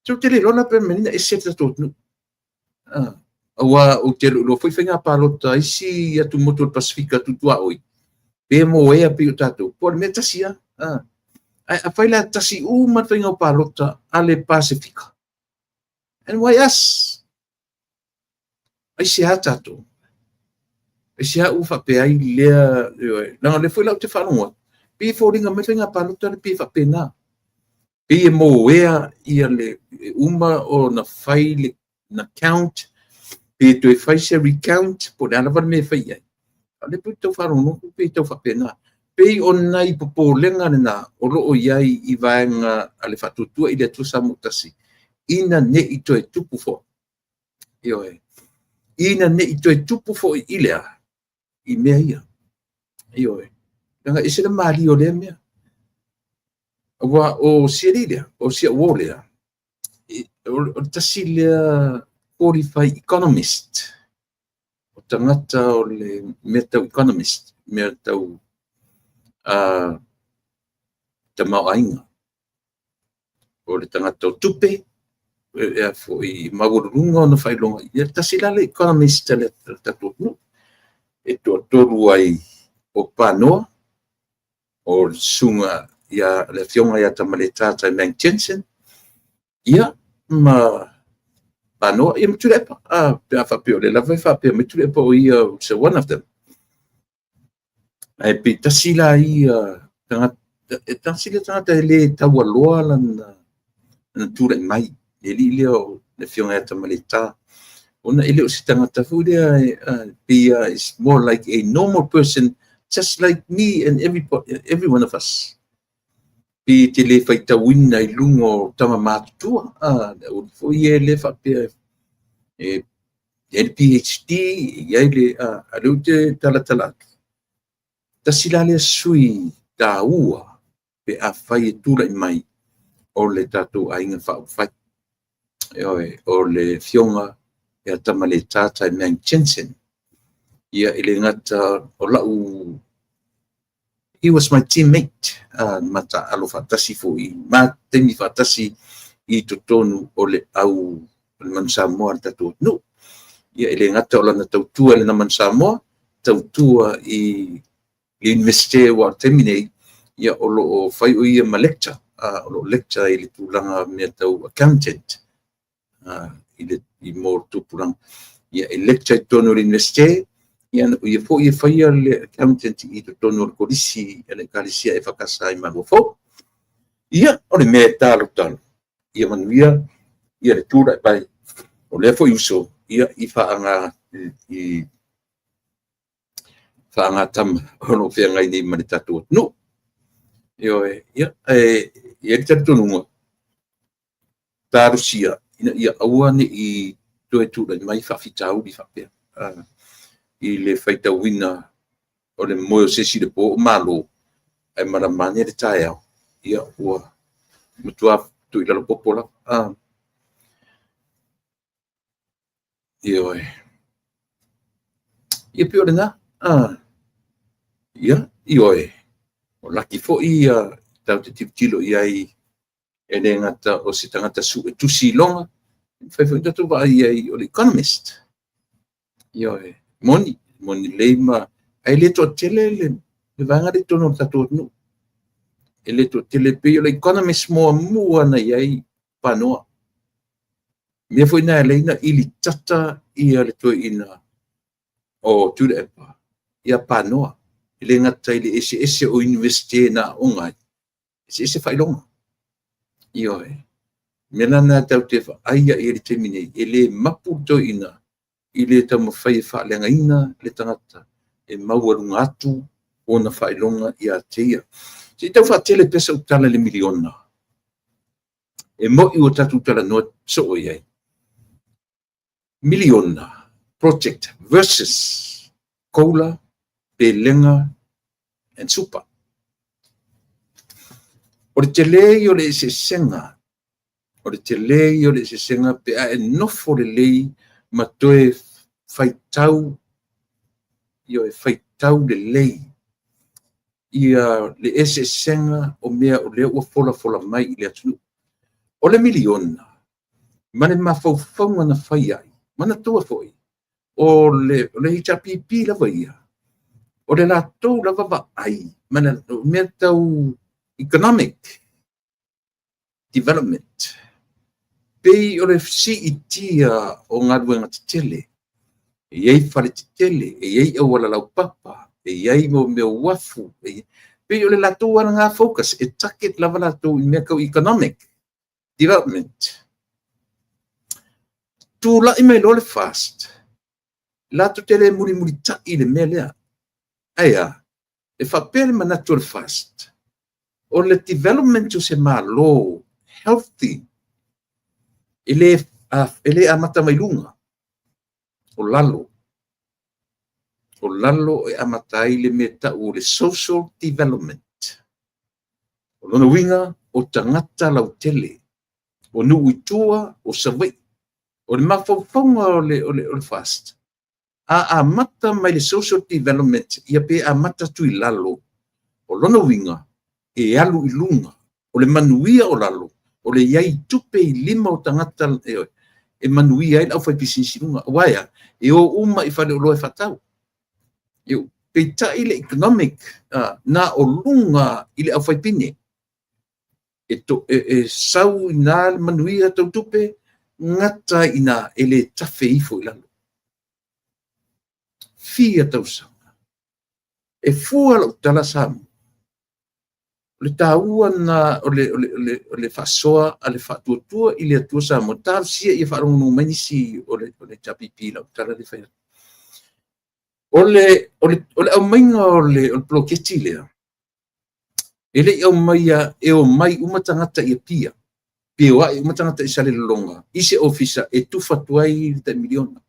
Ou te le iloa la pe mea na ese le tatou atunuu. Aua ou te le o iloa foi faiga palota a isi atumotu o le Pasefika tutuaoi, pe moea pei o tatou, po o le mea e tasi lava. Ae afai la e tasi uma le faiga o palota a le Pasefika, and why us? Aisea tatou? Aisea ua faapea ai lea, leaga o lea foi la ou te faalogo atu, pei e foliga mai le faiga palota lea pei e faapena. Pei e moea ia le uma ona fai le na count, pe toe fai se recount, po o le a lava le mea e fai i ai. A o lea pei tau faalogologo pei e tau faapena. Pei o nai popolega lena o lo o i ai i vaega a le Faatuatua i le Atua Samoa Tasi, ina ne i toe tupu foi. Ioe. Ina ne i toe tupu foi i le a? I mea ia. Ioe. Leaga e ese le malie o lea mea. Aua o si alii lea, o si au uo lea, o le tasi lea qualified economist. O tagata o le mea tau economist, mea tau tamaoaiga. O le tagata o tupe, e foi maualuluga ona faailoga. Ia tasi la le economist a le tatou atunuu. E toatolu ai o Panoa, o le susuga ia le afioga ia Tamaletā Taimang Jensen, ia ma Panoa, ia ma Tuilaepa. Pe a faapea o lea lava e faapea mai Tuilaepa o ia, so one of them. Ae pe tasi la ia tagata, e tasi le tagata e le taualoa lana tulai mai, le alii lea o le afioga ia Tamaletā. Ona e le o se tagata foi lea, pei is more like a normal person, just like me and every one of us. Pe te le faitauina i luga o tama matutua. Le au foi e le faapea e i ai le PhD, i ai le, a lea ou te talatala atu. Tasi la lea sui taua pe afai e tulai mai o le tatou aiga faaupufai. Ioe, o le afioga ia Tamaletā Taimang Jensen. Ia e le gata o lau, he was my teammate, mataalo faatasi foi, ma taimi faatasi i totonu o le au o le Manu Samoa le tatou atunuu. Ia e le gata o lana tautua i le Manu Samoa, tautua i le Universite ua o le taimi nei, ia o lo o fai o ia ma lecture, o lo o lecture i le tulaga mea tau accountant, i le i mo le tupulaga. Ia e lecture i totonu o le Universite, ia ia foi e faia le accountant i totonu o le kolisi a le Ekalesia EFKS i Maluafou. Ia, o le mea e talotalo, ia manuia ia le tulai mai o lea foi uso, ia i faaga i faagatama o lo o feagai nei ma le tatou atunuu. Ioe, ia, e i ai le talitonuga, talosia ina ia aua ne i toe tulai mai faafitauli faapea i le faitauina o le moe o se isi i le po o malo, ae malama ane le taeao, ia ua matua tuu i lalo popo lava. Ioe. Ia pei o lena. Ia, ioe. O laki foi ia tatou te tilotilo i ai. E le gata o se tagata suetusi iloga, e mafai foi ona tatou vaai i ai o le economist. Ioe, moni, moni lelei ma ae le toatele le vaega lea i totonu o le tatou atunuu. E le toatele, pei o le economist muamua na i ai Panoa. Mea foi na e ala ai ona ili tata ia le toeaina o Tuilaepa ia Panoa. E le gata i le eseese o Iunivesite na aooga ai, eseese faailoga. Ioe. O le mea la lena tatou te vaai i ai i le taimi nei, e le mapu le toeaina i le taumafai e faaleagaina le tagata e maualuga atu ona faailoga ia te ia. Se i tau faatele pea sau tala i le miliona. E moni ua tatou talanoa soo i ai. Miliona project versus COLA, Belega and Super. O le tele ia o le eseesega, o le tele ia o le eseesega pe a e nofo lelei ma toe faitau, ioe, faitau lelei ia le eseesega o mea o lea ua folafola mai i le atunuu. O le miliona ma le mafaufauga na fai ai, manatua foi, o le HRPP lava ia, o le latou lava vaai ma le mea tau economic development, pei o le siitia o galuega tetele. E i ai fale tetele, e i ai auala laupapa, e i ai mo mea o uafu. E pei o le latou lava lena focus, e target lava latou i mea tau economic development. Tulai mai loa le FAST, latou te le mulimulitai i le mea lea. Ae a? E faapea le manatu o le FAST, o le development o se Malo healthy, e le amata mai luga, o lalo. O lalo e amata ai le mea tau o le social development. O lona uiga, o tagata lautele, o nuu i tua, o Savaii. O le mafaufauga o le FAST, a amata mai le social development ia pe amata atu i lalo, o lona uiga, e alu i luga. O le manuia o lalo, o le i ai i tupe i lima o tagata e manuia ai le aufaipisinisi i luga. Aua e a? E o uma i faleoloa e faatau. Peitai le economic na o luga i le aufaipine. E sau i ina le manuia tau tupe, gata i ina e le tafe ifo i lalo. Fia tausaga. E fua lau tala Samoa, o le taua lena o le faasoa a le Faatuatua i le Atua Samoa, talosia ia faalogologo mai nisi o le HRPP i lau tala lea e fai atu. O le aumaiga o le poloketi lea, e le i aumaia e omai uma tagata i Apia, pe o ai uma tagata i Salelologa i se ofisa e tufa atu ai le tai miliona.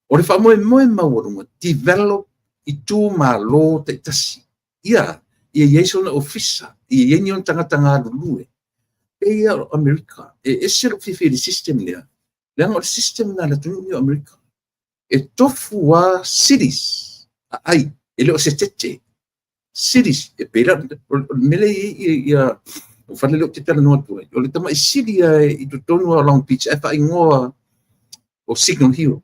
O le faamoemoe maualuga, develop itumalo taitasi. Ia i ai sona ofisa, ia i ai ni ona tagata galulue. Pei o Amerika, e ese lou fiafia i le system lea, leaga o le system lena a le atunuu o Amerika. E tofu lava cities, aai, e le o se tete. Cities, e pei la, o le mea lea e i ai o fale lea ou te talanoa atu ai, o le tamai city i totonu o Long Beach ae faaigoa o Signal Hill.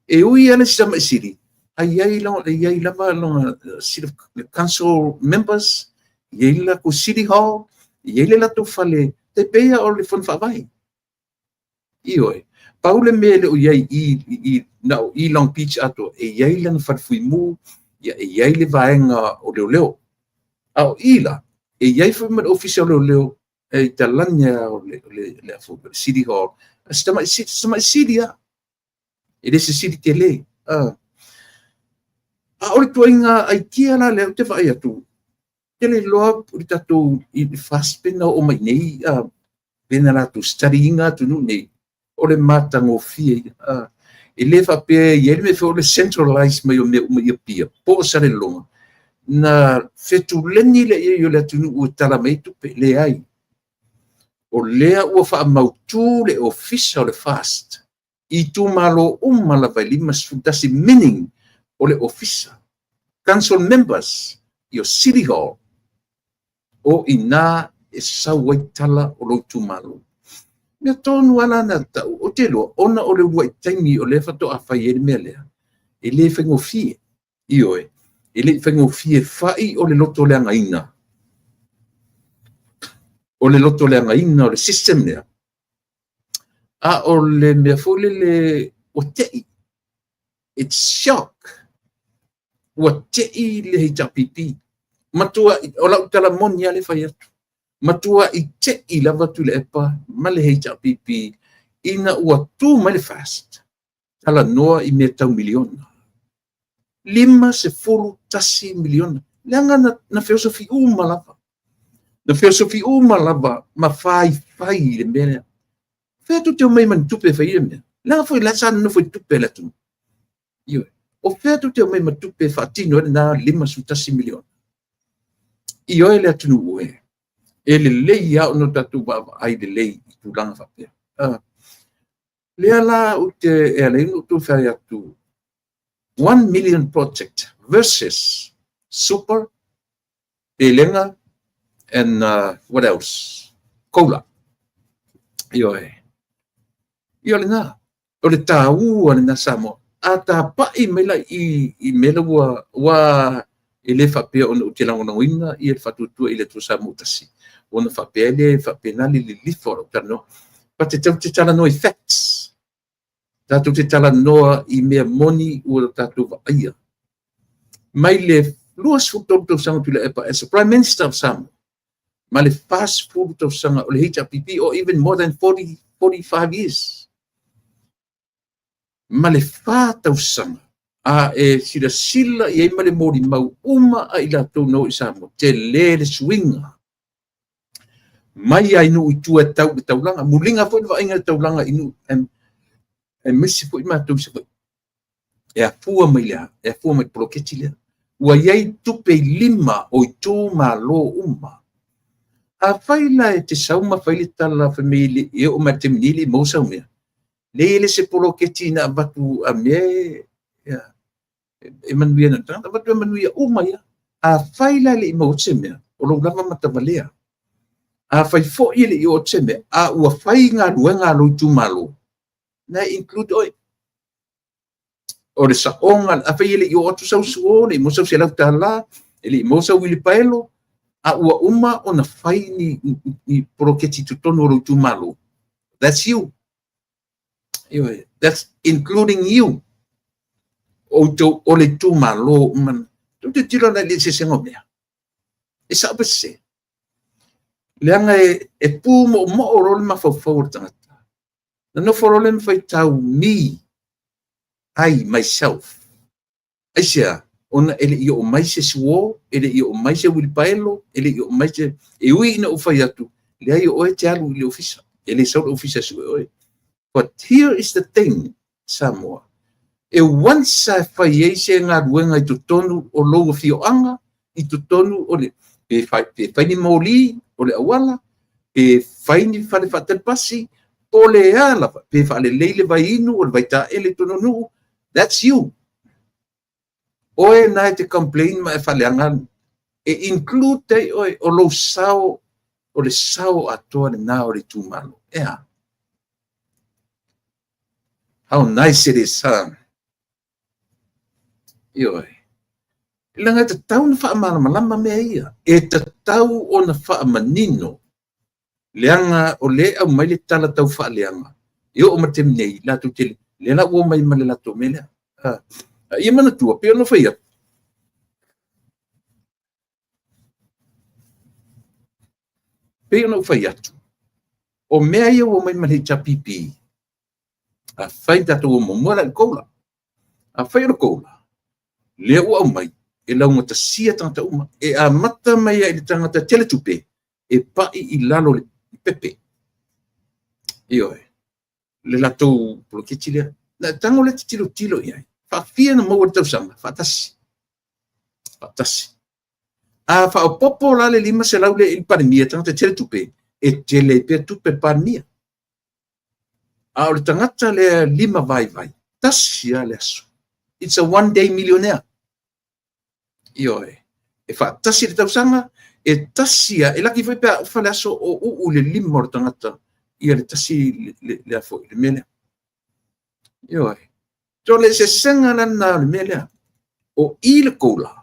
E ui lava le tamai city, ae i ai lava lona city council members, e i ai le latou city hall, e i ai le latou fale, e pei o le fono faavae. Ioe, pau le mea e le o i ai i na o i Long Beach atoa, e i ai lana fale fuimu, e i ai le vaega o leoleo. A o i la, e i ai foi ma le ofisa o leoleo e i talane o le city hall. Se tamai city lava, e le se city tele. A o le ituaiga idea la lea ou te vaai atu, te le iloa le tatou i FAST pe na oo mai nei, pe na latou study ina atunuu nei, o le matagofie ia. E le faapea e i ai le mea foi o le centralize mai o mea uma i Apia, po o Salelologa, na fetuleni lea i ai o le atunuu e tala mai tupe, leai. O lea ua faamautu le ofisa o le FAST i itumalo uma lava e 51, meaning o le ofisa, council members, i o city hall, o ina e sau ai tala o lou itumalo. Mea tonu lava la na tau, ou te iloa, ona o le uluai taimi o lea faatoa fai ai le mea lea, e le faigofie. Ioe, e le i faigofie fai o le lotoleagaina, o le lotoleagaina o le system lea, a o le mea foi lele ua te i, it's shock, ua te i le HRPP. Matua, o lau tala moni lava lea e fai atu, matuai te i lava Tuilaepa ma le HRPP ina ua tu mai le FAST, talanoa i mea tau miliona. $51 miliona. Leaga na feosofi uma lava. Na feosofi uma lava ma faifai i le mea lea. Fea tou te omai ma ni tupe e fai ai mea? Leaga foi la sa nonofo i tupe a le atunuu. Ioe. O fea tou te omai ma tupe e faatino ai lena $51 miliona? Ioe le atunuu e. E lelei lava ona tatou vaavaai lelei i tulaga faapea. Lea la ou te e ala ai ona ou fai atu 1 million project versus super, pelega and what else? COLA. Ioe. Ia lena. O le taua lena Samoa. A tapai mai la i mea la ua e le faapea ona ou te lagolagoina ia le faatuatua i le Atua Samoa tasi, ona faapea le faapena le lilifa o lau talanoa. But e tatou te talanoa i facts. Tatou te talanoa i mea moni ua tatou vaaia. Mai le 23 tausaga o Tuilaepa as a Prime Minister of Samoa, ma le 40 tausaga o le HRPP, or even more than 40, 45 years. Ma le 4 tausaga, a e silasila i ai ma le molimau uma a i latou na o i Samoa, tele le suiga. Mai ai nuu i tua e tau i le taulaga, muliga foi le vaaiga i le taulaga i nuu, aemaise foi matou i Savaii. E afua mai le a? E afua mai le poloketi lea. Ua i ai tupe i lima o itumalo uma. Afai la e te sau ma fai le tala fai mai e oo mai le taimi nei e le i maua sau mea, leai e le se poloketi na avatu a mea e manuia na tagata, avatu e manuia uma ia. Afai la e le i maua se mea, o lou lava matavalea. Afai foi e le i oo atu se mea, a ua fai galuega a lou itumalo, na e include oe. O le saoga, afai e le i oo atu sau suo, le i maua sau $100, e le i maua sau uilipaelo, a ua uma ona fai ni poloketi i totonu o lou itumalo, that's you. That's including you. Outou o le itumalo uma. Tou te tilo la i le eseesega o mea. E sao pe sese. Leaga e pu moomoo loa le mafaufau o le tagata. Na nofo loa le ma faitau me, I, myself. Aisea, ona e le i oo mai se suo, e le i oo mai se uilipaelo, e le i oo mai se... E ui ina ou fai atu, leai o oe te alu i le ofisa. E le sau le ofisa e sue oe. But here is the thing, Samoa. E once a fai ai se galuega i totonu o lou afioaga, i totonu o le... Pe fai ni moli o le auala, pe fai ni fale faatali pasi, po o le a lava, pe faalelei le vaiinu o le vaitaele i totonu o nuu, that's you. Oe na e te complain ma e faaleaga, e include ai oe o lou sao, o le sao atoa lena o le itumalo. E a? How nice it is, huh? Ioe. Leaga e tatau ona faamalamalama mea ia. E tatau ona faamanino. Leaga o lea e aumai le tala tau faaleaga. E oo mai le taimi nei, latou te lea la ua omai ma le latou mea lea. Ia manatua, pei ona fai atu. Pei ona ou fai atu, o mea ia ua omai ma le HRPP, afai tatou o muamua la i le COLA. Afai o le COLA, lea ua aumai, e laugatasia tagata uma. E amata mai ai i le tagata tele tupe, e pai i lalo le pepe. Ioe, le latou poloketi lea. Na tago lea tilotilo i ai. Faafia na maua le tausaga, faatasi. Faatasi. A faaopoopo la le 500 lea i le Palemia, tagata tele tupe, e tele ai pea tupe le Palemia. A o le tagata lea lima vaivai, tasi lava le aso. It's a one day millionaire. Ioe. E faatasi le tausaga, E tasi a, e laki foi pe a ofa le aso o uu le lima o le tagata ia le tasi le a foi le mea lea. Ioe. So le eseesega la lena o le mea lea. O i le COLA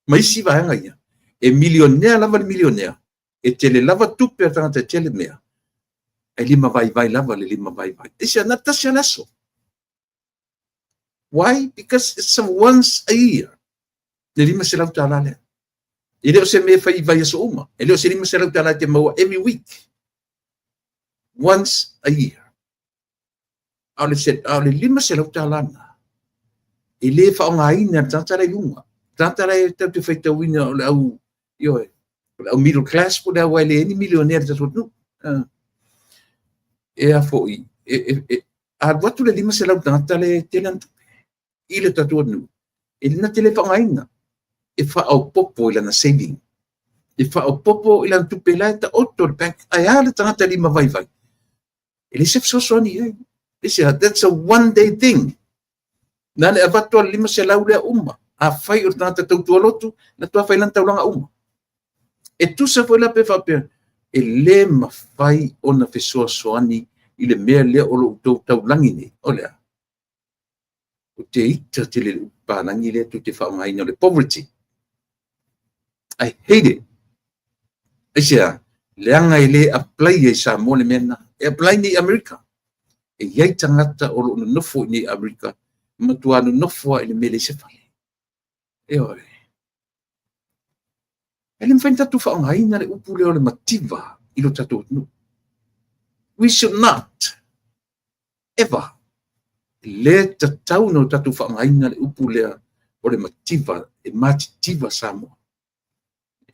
ma isi vaega ia, e milionea lava le milionea, e tele lava tupe a le tagata e tele mea, ae lima vaivai lava le lima vaivai. Aisea? Na tasi lava le aso. Why? Because it's a once a year. Le $500 lea. E le o se mea e fai i vaiaso uma. E le o se $500 e te maua every week. Once a year. A o le, a o le $500 lena, e le faaaogaina e le tagata la i luga. Tagata la e tatou te faitauina o le au, ioe, o le au middle class po o le au e leai ni milionea i le tatou atunuu. E a foi, e alu atu le 500 tagata le tele ana tupe i le tatou atunuu, e na te le faaaogaina, e faaopoopo i lana saving, e faaopoopo i lana tupe la e taoto i le bank. Ae a le tagata lima vaivai? E leai se fesoasoani i ai. That's a one day thing. Na le avatu a le 500 lea uma. Afai o le tagata tautua lotu, na tua fai lana taulaga uma. E tusa foi la pe faapea, e le mafai ona fesoasoani i le mea lea o lo o outou taulagi nei. O le a? Ou te ita tele i le upu palagi lea tou te faaaogaina o le poverty. I hate it. Aisea? Leaga e le apply ai i Samoa le mea lena. E apply nei i Amerika. E i ai tagata o lo o nonofo i nei Amerika, matua nonofo lava i le mea e leai se fale. Ioe. E le mafai ona tatou faaaogaina le upu lea o le mativa i lo tatou atunuu. We should not ever. E le tatau ona tatou faaaogaina le upu lea o le mativa, e matitiva Samoa.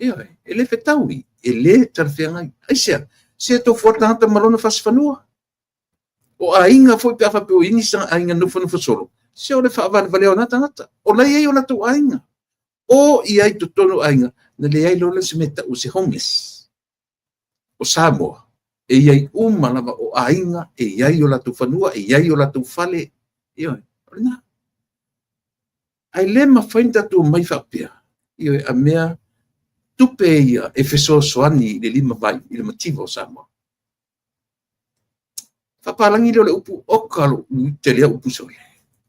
Ioe, e le fetaui, e le talafeagai. Aisea? Se tofu lava le tagata ma lona fasifanua. O aiga foi pe a faapea o i ai nisi aiga nofonofo solo, se o le faavalevalea o na tagata. O la e i ai o latou aiga. O i ai totonu o aiga, na leai loa se mea e tau o se homeless. O Samoa, e i ai uma lava o aiga, e i ai o latou fanua, e i ai o latou fale. Ioe, o lena. Ae le mafai ona tatou omai faapea, ioe, a mea tupe ia e fesoasoani i le lima vai, i le mativa o Samoa. Faapalagi lea o le upu, oka lou ita i lea upu sole.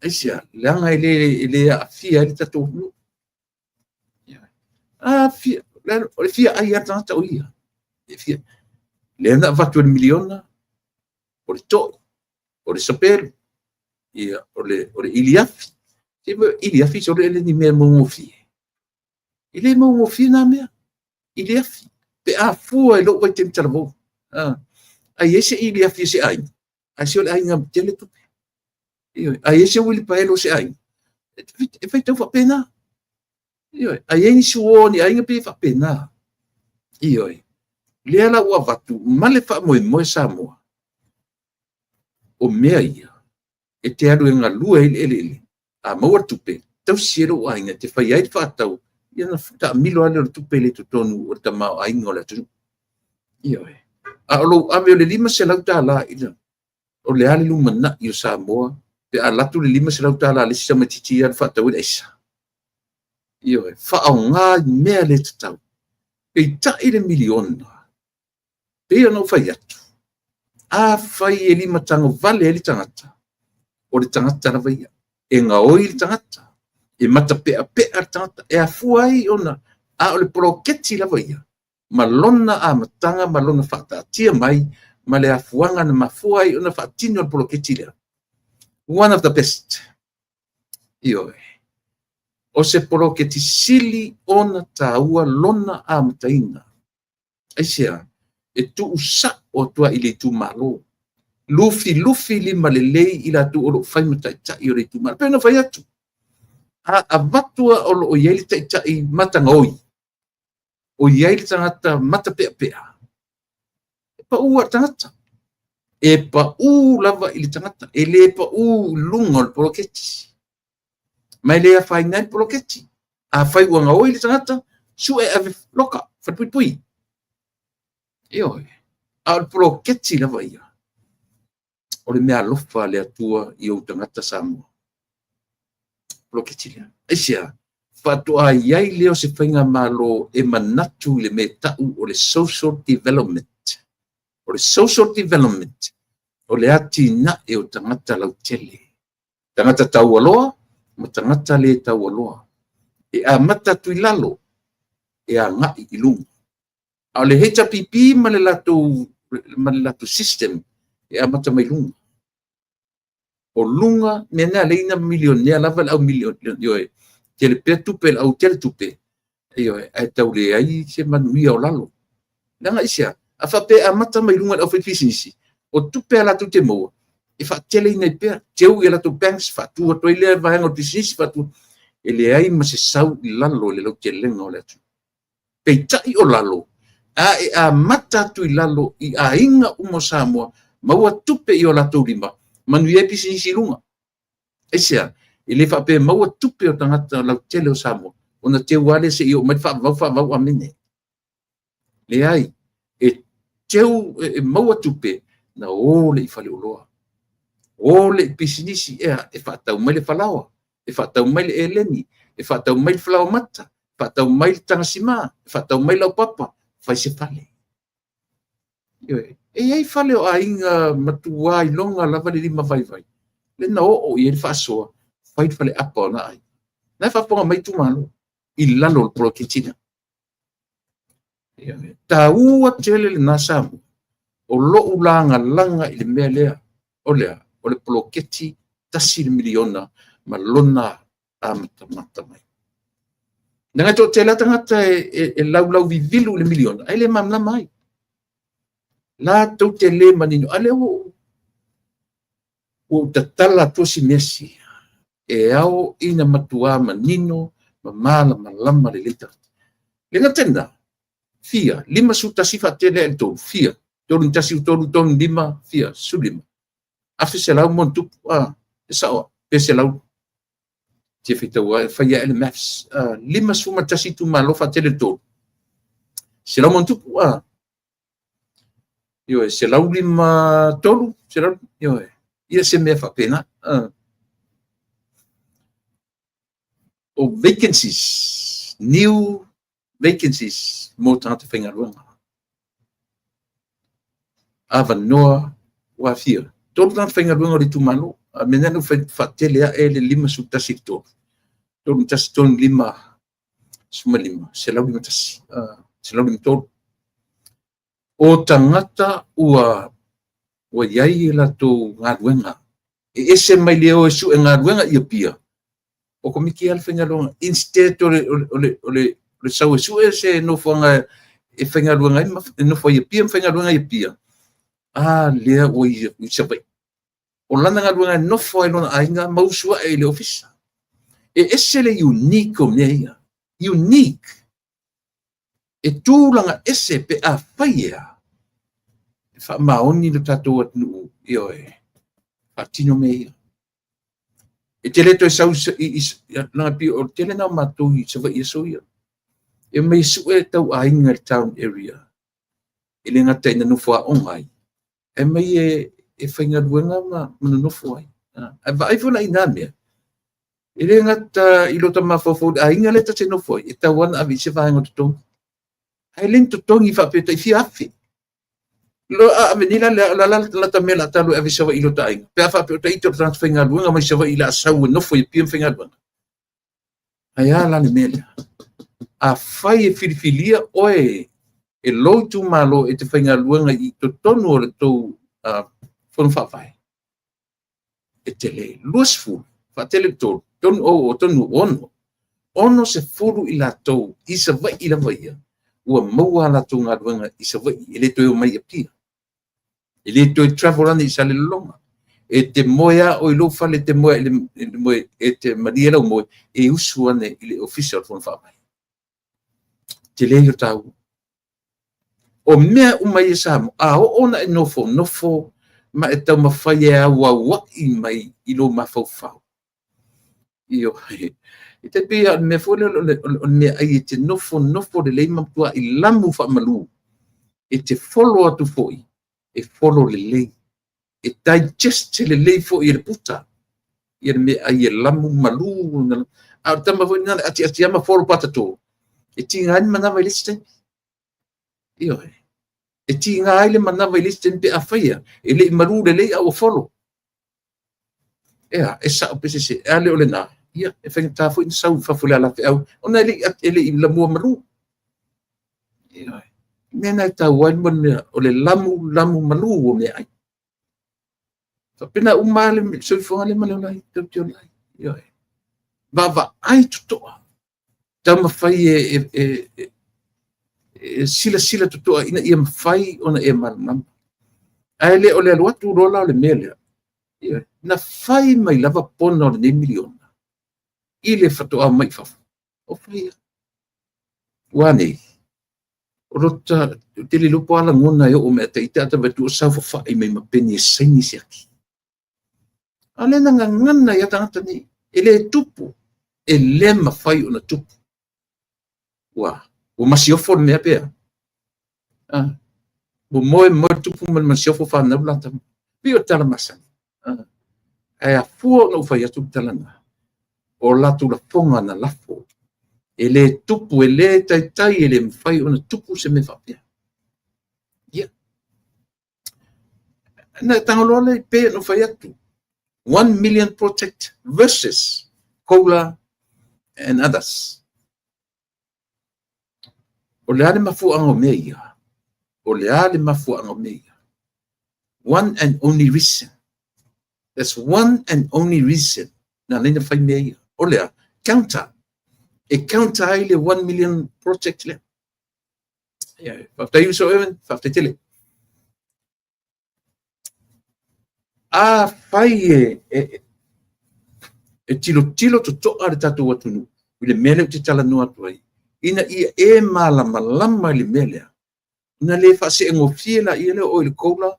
Aisea? Leaga e le aafia ai le tatou atunuu. A fia, o le fia ai lava le tagata o ia. E fia, lea na avatu e le miliona, o le toi, o le sapelu, ia, o le iliafi. Iliafi sole e le ni mea maugofie. E le maugofie nā mea. Iliafi. Pe a fua i lou vaitaimi talavou. A i ai se iliafi e se aiga, ae se o le aiga tele tupe. Ioe. A i ai se uilipaelo o se aiga, e faitau faapena. Ioe. A i ai ni suo o ni aiga pe faapena. Ioe. Lea la ua avatu ma le faamoemoe Samoa. O mea ia, e te alu e galue ai le eleele, a maua le tupe, tausi ai lou aiga, e te fai ai le faatau, ia ona taamilo lava lea o le tupe i totonu o le tamaoaiga o le atunuu. Ioe. A o lou ave o le $500 i le, o le a le lumanai o Samoa pe a alu atu le $500 a le isi tamaitiiti alu faatau ai le aisa. Ioe. Faaaoga i mea le tatau. Peitai le miliona, pei ona ou fai atu, afai e limatago vale ai le tagata, o le tagata lava ia. E gaoi le tagata, e matapeapea le tagata, e afua ai ona, a o le poloketi lava ia, ma lona amataga ma lona faataatia mai, ma le afuaga na mafua ai ona faatino le poloketi lea. One of the best. Ioe. O se poloketi sili ona taua lona amataina. Aisea? E tuusao atu ai i le itumalo. Lufilufi lima lelei i latou o lo o fai ma taitai o le itumalo. Pei ona fai atu, a avatu o lo o i ai le taitai matagaoi, o i ai le tagata matapeapea, e pau le tagata. E pau lava i le tagata, e le pau i luga o le poloketi. Ma e le afaina ai le poloketi. Afai ua gaoi le tagata, sue ave loka, falepuipui. Ioe. A o le poloketi lava ia, o le mea alofa a le Atua i ou tagata Samoa. Poloketi lea. Aisea? Faatoa i ai lea o se faigamalo e manatu i le mea e tau o le social development. O le social development, o le atinae o tagata lautele, tagata taualoa ma tagata le taualoa. E amata atu i lalo, e agai i luga. A o le HRPP ma le latou system, e amata mai luga. O luga, mea na alai na milionea lava le au milionea, ioe, tele pea tupe le au tele tupe, ioe, ae tau leai se manuia o lalo. Leaga aisea? A faapea e amata mai luga i le aufaipisinisi, o tupe a latou te maua, e faateleina ai pea, teu i a latou banks, faatu atu ai lea vaega o le pisinisi, faatu, e leai ma se sau i lalo i le lautelega o le atunuu. Peitai o lalo, a e amata atu i lalo i aiga uma o Samoa, maua tupe i o latou lima, manuia ai pisinisi i luga. Aisea? E le faapea e maua tupe o tagata lautele o Samoa, ona teu lava lea seia oo mai le faavavau, faavavau, amene. Leai, e teu, e maua tupe, na o lea i faleoloa, o lea i pisinisi, e faatau mai le falaoa, e faatau mai le eleni, e faatau mai le falaoamata, e faatau mai le tagasima, e faatau mai laupapa, fai se fale. Ioe. E i ai fale o aiga matua iloga lava le lima vaivai, lea na oo i ai le faasoa, fai le faleapa o na aiga. Na e faafofoga mai itumalo i lalo o le poloketi lea. Ioe. Taua tele lena Samoa. O lou lagalaga i le mea lea, o le a? O le poloketi $1 miliona ma lona amatamata mai. Leaga e toatele lava tagata e laulau vivilu i le miliona, ae le malamalama ai. Latou te le manino. A lea ua ou tatala atua si mea sia, e ao ina matua manino ma malamalama lelei tagata. Le gata i lena, fia, 51 faatele ae i le 3, fia, 3 1, 3, 3, 5, fia, 15. Afe selau ma ona tupu, e sao, pe selau, te faitau ai, fai ae le maths, 51 itumalo faatele i le 3, selau ma ona tupu, ioe, 153, selau, ioe, ia se mea faapena. O vacancies, new vacancies mo tagata faigaluega. Avanoa ua fia. Tolu tagata faigaluega o le itumalo. A mea na faatele ae le 51 i le 3. 3, 1, 3, 5, 15, 151, 153. O tagata ua i ai e latou galuega. E ese mai le o e sue galuega i Apia, o komiti lava le faigaluega. Instead o le sau e sue se nofoaga e faigaluega ai, e nofo ai i Apia ma faigaluega i Apia, a lea ua i Savaii. O lana galuega e nofo ai lona aiga ma usu ae i le ofisa. E ese le unique o mea ia. Unique. E tulaga ese pe a fai ea e faamaoni le tatou atunuu, ioe, faatino mea ia. E te le toe sau i laga pei o le tele na o matou i Savaii aso ia. E omai e sue tau aiga i le town area. E le gata ina nofo aoga ai, ae mai e faigaluega ma nonofo ai. Ae vaai foi la i na mea, e le gata i lota mafaufau i le aiga lea ta te nofo ai, e tatau lava ona ave i se vaega o totogi. Ae le ni totogi faapea tai fia afe. Lo a ave nei la la la lata mea la talu e ave i Savaii i lota aiga. Pe a faapea o ta ita o le tagata faigaluega mai Savaii la sau e nofo i Apia ma faigaluega. Ae a la le mea lea? Afai e filifilia oe e lou itumalo e te faigaluega i totonu o le tou fono faavae, e tele 20 faatele i le 3, tonu o tonu 6, 60 i latou i Savaii lava ia, ua maua a latou galuega i Savaii, e le toe omai i Apia. E le toe travel ane i Salelologa. E te moe a oe i lou fale, e te moe i le moe, e te malie lau moe, e usu ane i le ofisa o le Fono Faavae. Tele ia o taua. O mea uma ia Samoa, a oo ona e nofo nofo ma e taumafai e auauai mai i lou mafaufau. Ioe. E tai pei o le mea foi lea o le meaai e te nofo nofo lelei ma matuai lamu faamalu, e te folo atu foi, e folo lelei, e digest lelei foi e le puta ia le meaai e lamu malu. A o le tama foi lena na atiati lava ma folo patato, e tiga ai le manava i le isi taimi. Ioe. E tiga ai le manava i le isi taimi pe afai e le i malu lelei a ua folo. Ea, e sao pe sese, a le o lena, ia, e faigata foi ona sau i fafo i le alafeau, ona e le i lamua malu. Ioe. O le mea lena e taua ai le mea o le lamu malu o meaai. Faapena uma lava le soifuaga lea ma le ola ai, tatou te ola ai. Ioe. Vaavaai totoa, taumafai e silasila totoa ina ia mafai ona e malamalama. Ae le o le alu atu loa la o le mea lea, ioe, na fai mai lava pona o lenei miliona i le faatoa omai i fafo. O fai ia. Ua a nei? O lota, ou te le iloa po o a lagona e oo mai ia te ita a ta vaai atu o saofafai mai ma peni e saini se aki. A o lea na gagana ai lava tagata nei, e le tupu, e le mafai ona tupu. Ua masiofo le mea pe a? Ua moe moe le tupu ma le masiofo fanau le la tama. Pei o le tala masani. Ae afua ona ou fai atu le tala lena, o latou lafoga na lafo, e le tupu, e le taitai, e le mafai ona tupu se mea faapea. Ia. Na tago loa lea pei ona ou fai atu, 1 million project versus COLA and others. O le a le mafuaaga o mea ia? O le a le mafuaaga o mea ia? One and only reason. There's one and only reason na ala ai ona fai mea ia. O le a? Counter. E counter ai le 1 million project lea. Ia, faafetai uso Evan, faafetai tele. A fai e tilotilo totoa le tatou atunuu i le mea lea ou te talanoa atu ai, ina ia e malamalama i le mea lea, ona le faaseegofie laia lea o oe i le COLA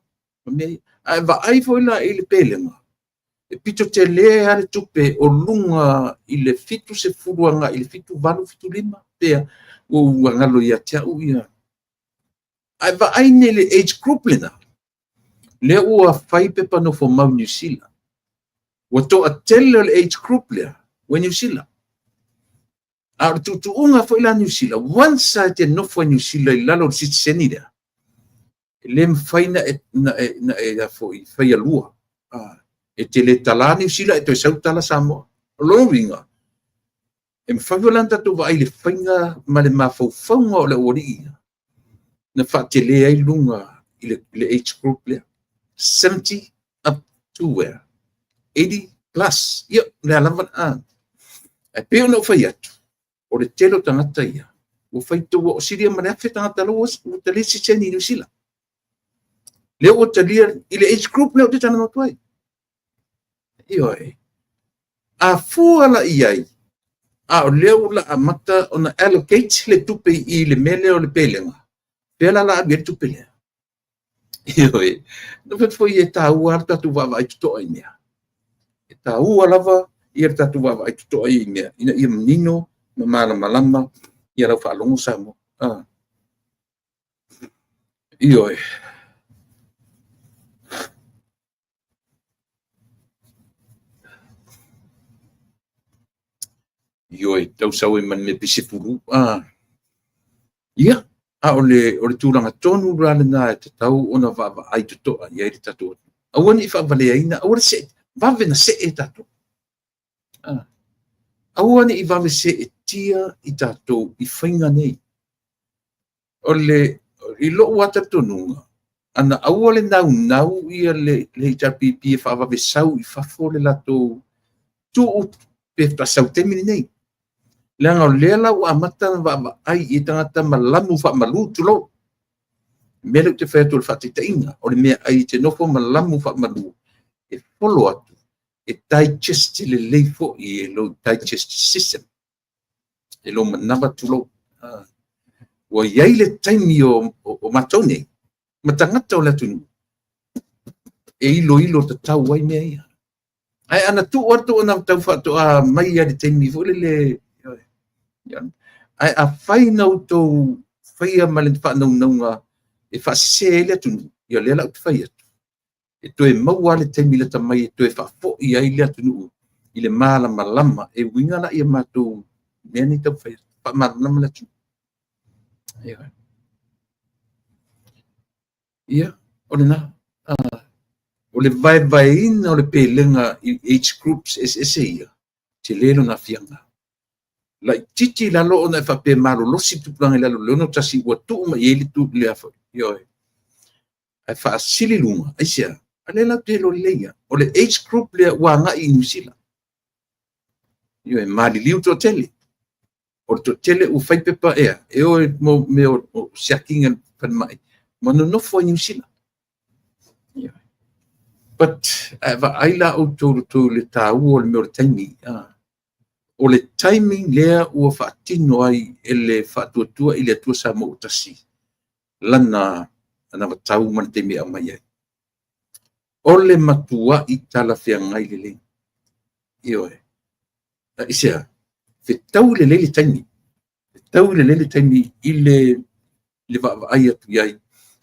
ma mea ia. Ae vaai foi la i le pelega, e pito tele lava le tupe o luga i le 70 agai i le 78, 75 pea, ua ou galo ia te au ia. Ae vaai nei i le age group lena, lea ua fai pepa nofomau i Niu Sila. Ua toatele o le age group lea ua i Niu Sila. A o le tuutuuga foi la Niu Sila, once lava e te nofo i Niu Sila i lalo o le sitiseni lea, e le mafai na e faia lua. E te le tala Niu Sila e toe sau tala Samoa. O lona uiga, e mafai foi la ona tatou vaai i le faiga ma le mafaufauga o le aualii ia, na faatele ai luga i le age group lea. 70 up to where? 80 plus. Ia, o lea lava. Ae pei ona ou fai atu, o le tele o tagata ia, ua faitau o silia ma le 1,000 tagata la ua talia sitiseni i Niu Sila. Lea ua talia i le age group lea ou te talanoa atu ai. Ioe. A fua la i ai, a o lea ua amata ona allocate le tupe i le mea lea o le pelega, pea la alu i ai le tupe lea. Ioe. Na fai foi e taua le tatou vaavaai totoa i mea. E taua lava ia le tatou vaavaai totoa i mea, ina ia manino ma malamalama ia lau faalogo Samoa. Ioe. Ioe, tau sau ai ma le mea pei se flu. Ia, a o le tulaga tonu la lena e tatau ona vaavaai totoa i ai le tatou atunuu. Aua ne i faavaleaina, aua le see, vave na see tatou. Aua ne i vave seetia i tatou i faiga nei. O le, i lou lava talitonuga, ana aua le naunau ia le HRPP e faavave sau i fafo le latou tuu pe faasau taimi lenei. Leaga o lea la ua amata ona vaavaai i tagata ma lamu faamalu, tulou. Mea lea ou te fai atu o le faataitaiga, o le mea ai te nofo ma lamu faamalu, e folo atu, e digest lelei foi e lou digest system, e lou manava, tulou. Ua i ai le taimi o matou nei, ma tagata o le atunuu, e iloilo tatau ai mea ia. Ae ana tuu atu ona tau faatoa mai ai le taimi foi lele. Ae afai na outou faia ma le faanaunauga e faasese ai le atunuu, ia lea la ou te fai atu, e toe maua le taimi lata mai e toe faafoi ai le atunuu i le malamalama e uiga la ia matou mea nei taumafai atu, faamalamalama le atunuu. Ia, o lena. O le vaevaeina o le pelega i age groups eseese ia, tele lona aafiaga. Laitiiti i lalo ona e faapea e malolosi tupulaga i lalo i le 61 ua tuu mai i ai le le ioe. Ae faasili i luga, aisea? A lea latou te iloa lelei lava, o le age group lea ua agai i Niu Sila. Ioe, maliliu toatele. O le toatele ua fai pepa ea, e o i mea o siakiina i le falemai ma nonofo ai i Niu Sila. Ioe. But a e vaai la outou i le taua o le mea o le taimi, o le taimi lea ua faatino ai e le Faatuatua i le Atua Samoa ua Tasi lana anavatau ma le taimi e aumai ai. O le matuai talafeagai lelei. Ioe. Aisea? Fetaui lelei le taimi. Fetaui lelei le taimi i le vaavaai atu i ai,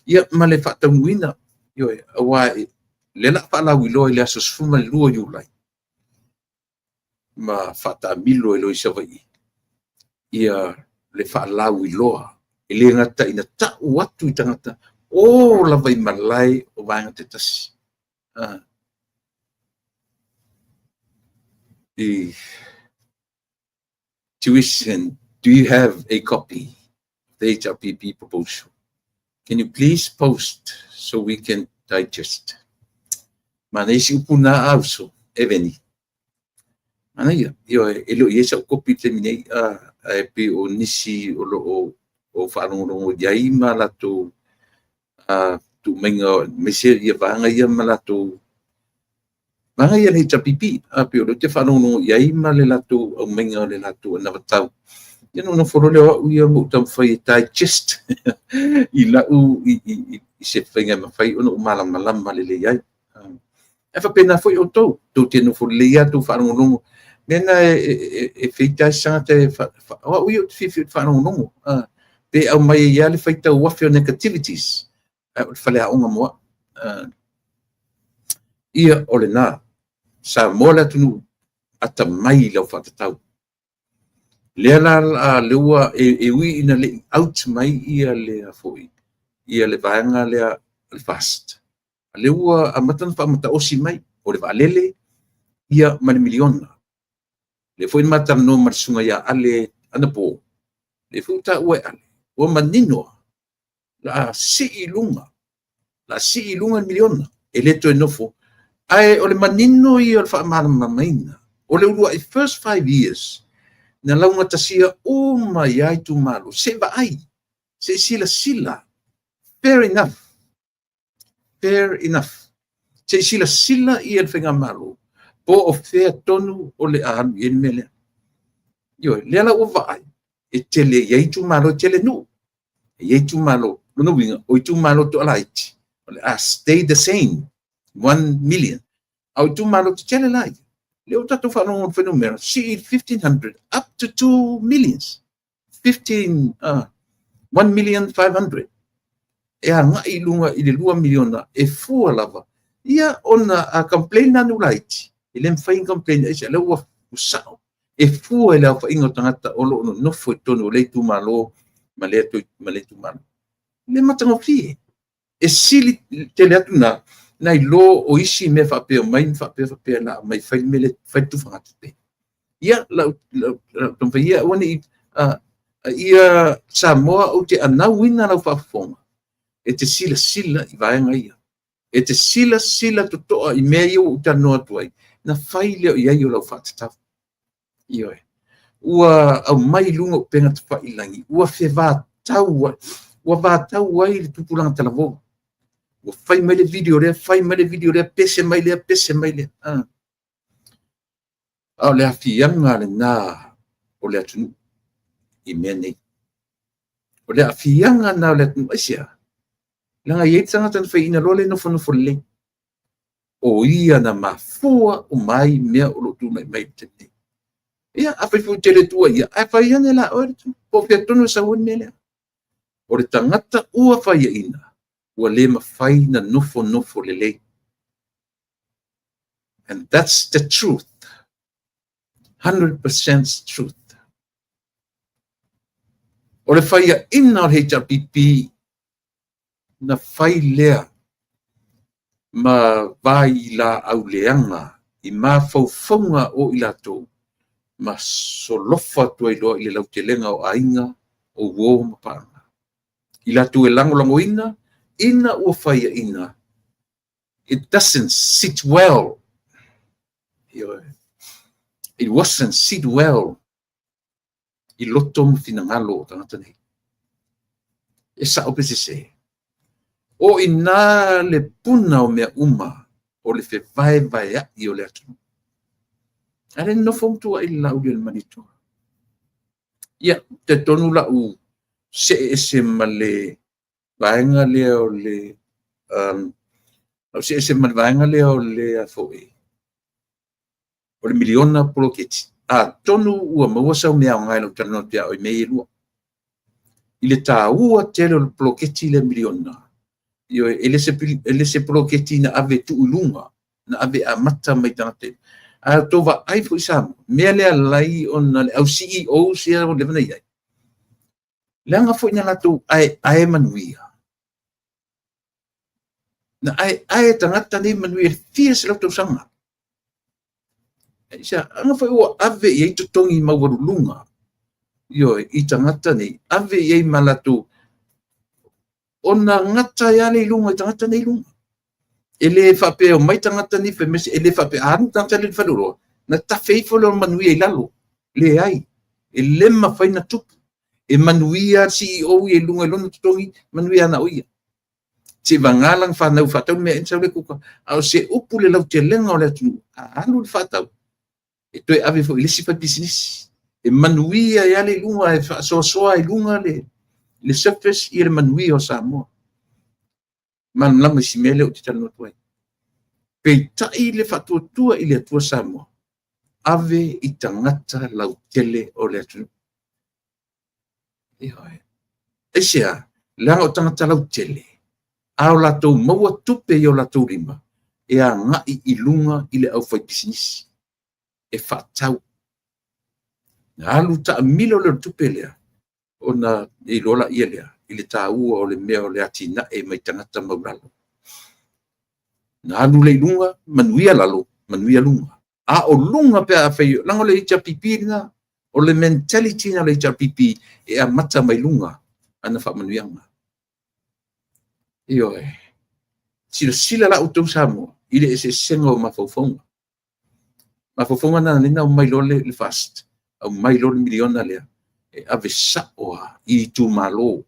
ia ma le faataunuuina. Ioe, aua o lea o le a faalauiloa i le aso 12 o Iulai ma faataamilo ai loa i Savaii ia le faalauiloa. E le gata ina tau atu i tagata, o lava i malae o vaega taitasi. The tuition, do you have a copy of the HRPP proposal? Can you please post so we can digest? Manaia si upu na a uso, Eveni. Manaia, ioe, e le o i ai sau kopi i le taimi nei, ae pei o nisi o lo o faalogologo i ai ma latou tuumaiga, aemaise ia vaega ia ma latou vaega ia le HRPP, pei o lea ou te faalogologo i ai ma le latou aumaiga o le latou anavatau. Ia ona ou nofo loa lea o au ia ma ou taumafai e digest i lau i se faiga e mafai ona ou malamalama lelei ai. Ae faapena foi outou, tou te nofo lelei lava tou faalogologo. Mea na e feita ai se tagata, o au ia ou te fiafia ou te faalogologo. Pe aumai ai lava le faitau afe o negativities, ae o le faleaoga mo au. Ia o lena, Samoa le atunuu, atamai i lau faatatau. Lea la lea ua e ui ina le i out mai ia le foi ia le vaega lea o le FAST. Lea ua amata ona faamataosi mai o le vaalele ia ma le miliona. Lea foi na ma talanoa ma le susuga ia Ale anapo, lea foi ua taua e Ale, ua manino lava, o le a sii i luga, o le a sii i luga le miliona, e le toe nofo. Ae o le manino ia o le faamalamalamaina, o le uluai first 5 years, na laugatasia uma ai lava itumalo, se i vaai, se i silasila, fair enough, fair enough. Se i silasila ia le faigamalo, po o fea tonu o le a alu i ai le mea lea. Ioe, lea la ua vaai, e tele i ai itumalo, e tele nuu. E i ai itumalo, lona uiga, o itumalo toalaiti, o le a stay the same, 1 million. A o itumalo tetele la ia, lea ua tatou faalogo i le fuainumera, sii 1500 up to 2 millions. 15, 1 million 500. E agai i luga i le 2 miliona e fua lava. Ia ona a complain la nuu laiti, e le mafai ona complain aisea, lea ua sao. E fua i le aofaiga o tagata o lo o nonofo i totonu o lea itumalo ma lea itumalo. Le matagofie. E sili tele atu na, nai lo o isi mea faapea mai ma faapea faapea la mai fai le mea fai le tufagatupe. Ia, lau taumafai ia aua ne i ia Samoa ou te anauina lau faafofoga e te silasila i vaega ia. E te silasila totoa i mea ia ua ou talanoa atu ai, na fai lea i ai o lau faatatau. Ioe. Ua aumai i luga o upega tafailagi, ua fevatau ai, ua vatau ai le tupulaga talavou. Ua fai mai le video lea, fai mai le video lea, pese mai lea, pese mai lea. A o le aafiaga lena o le atunuu i mea nei. O le aafiaga lena o le atunuu, aisea? Leaga e i ai le tagata na faiaina loa le nofonofo lelei. O ia na mafua uma ai mea o lo o tulai mai i le taimi nei. Ia, afai foi e te le tuua ia, ae fai ane la oe, po o fea tonu e sau ai le mea lea. O le tagata ua faiaina, ua le mafai na nofonofo lelei. And that's the truth. 100% truth. O le faiaina o le HRPP na fai lea ma vailaau leaga i mafaufauga o i latou ma solofa atu ai loa i le lautelega o aiga, o uo ma paaga. I latou e lagolagoina ina ua faiaina, it doesn't sit well. It wasn't sit well i loto ma finagalo o tagata nei. E sao pe sese. O ina le puna o mea uma o le fevaevaea'i o le atunuu. Ae le nofo ma tuua'i le Laauli o le Malietoa. Ia, talitonu lau see ese ma le vaega lea o le lau see ese ma le vaega lea o le foi o le miliona poloketi. Atonu ua maua sau mea aoga i lau talanoa atu ia oe i mea ia e lua. I le taua tele o le poloketi lea miliona, ioe, e le se poloketi na ave tuu i luga, na ave amata mai tagata. Ae outou vaai foi Samoa, mea lea alai ona le au CEOs ia ua leva ona i ai, leaga foi na latou aeae manuia. Na aeae tagata nei manuia i le fia selau tausaga. Aga foi ua ave i ai totogi maualuluga, ioe, i tagata nei, ave i ai ma latou, ona gata ai lea i luga i tagata nei i luga. E le faapea omai tagata nei fai mai, e le faapea a alu tagata nei i le faleoloa, na tafe ifo lea o le manuia i lalo. Leai, e le mafai ona tupu. E manuia le CEO ia i luga i lona totogi, manuia ana o ia. Se i vagana lana fanau faatau mea e sau le kuka. A o se upu le lautelega o le atunuu, a alu le faatau, e toe ave foi i le isi fai pisinisi. E manuia ai lava i luga, e faasoasoa ai i luga le surface ia le manuia o Samoa. Malamalama i si mea lea ou te talanoa atu ai. Peitai le faatuatua i le Atua Samoa, ave i tagata lautele o le atunuu. Ioe. Aisea? Leaga o tagata lautele, a o latou maua tupe i o latou lima, e agai i luga i le aufaipisinisi e faatau. Na alu taamilo lea o le tupe lea, ona iloa laia lea i le taua o le mea o le atinae mai tagata maulalo. Na alu lea i luga, manuia lalo, manuia luga. A o luga pe a fai, leaga o le HRPP lena, o le mentality na o le HRPP e amata mai luga ana faamanuiaga. Ioe. Silasila la outou Samoa i le eseesega o mafaufauga. Mafaufauga na lena aumai loa le FAST, aumai loa le miliona lea, e ave sao lava i itumalo.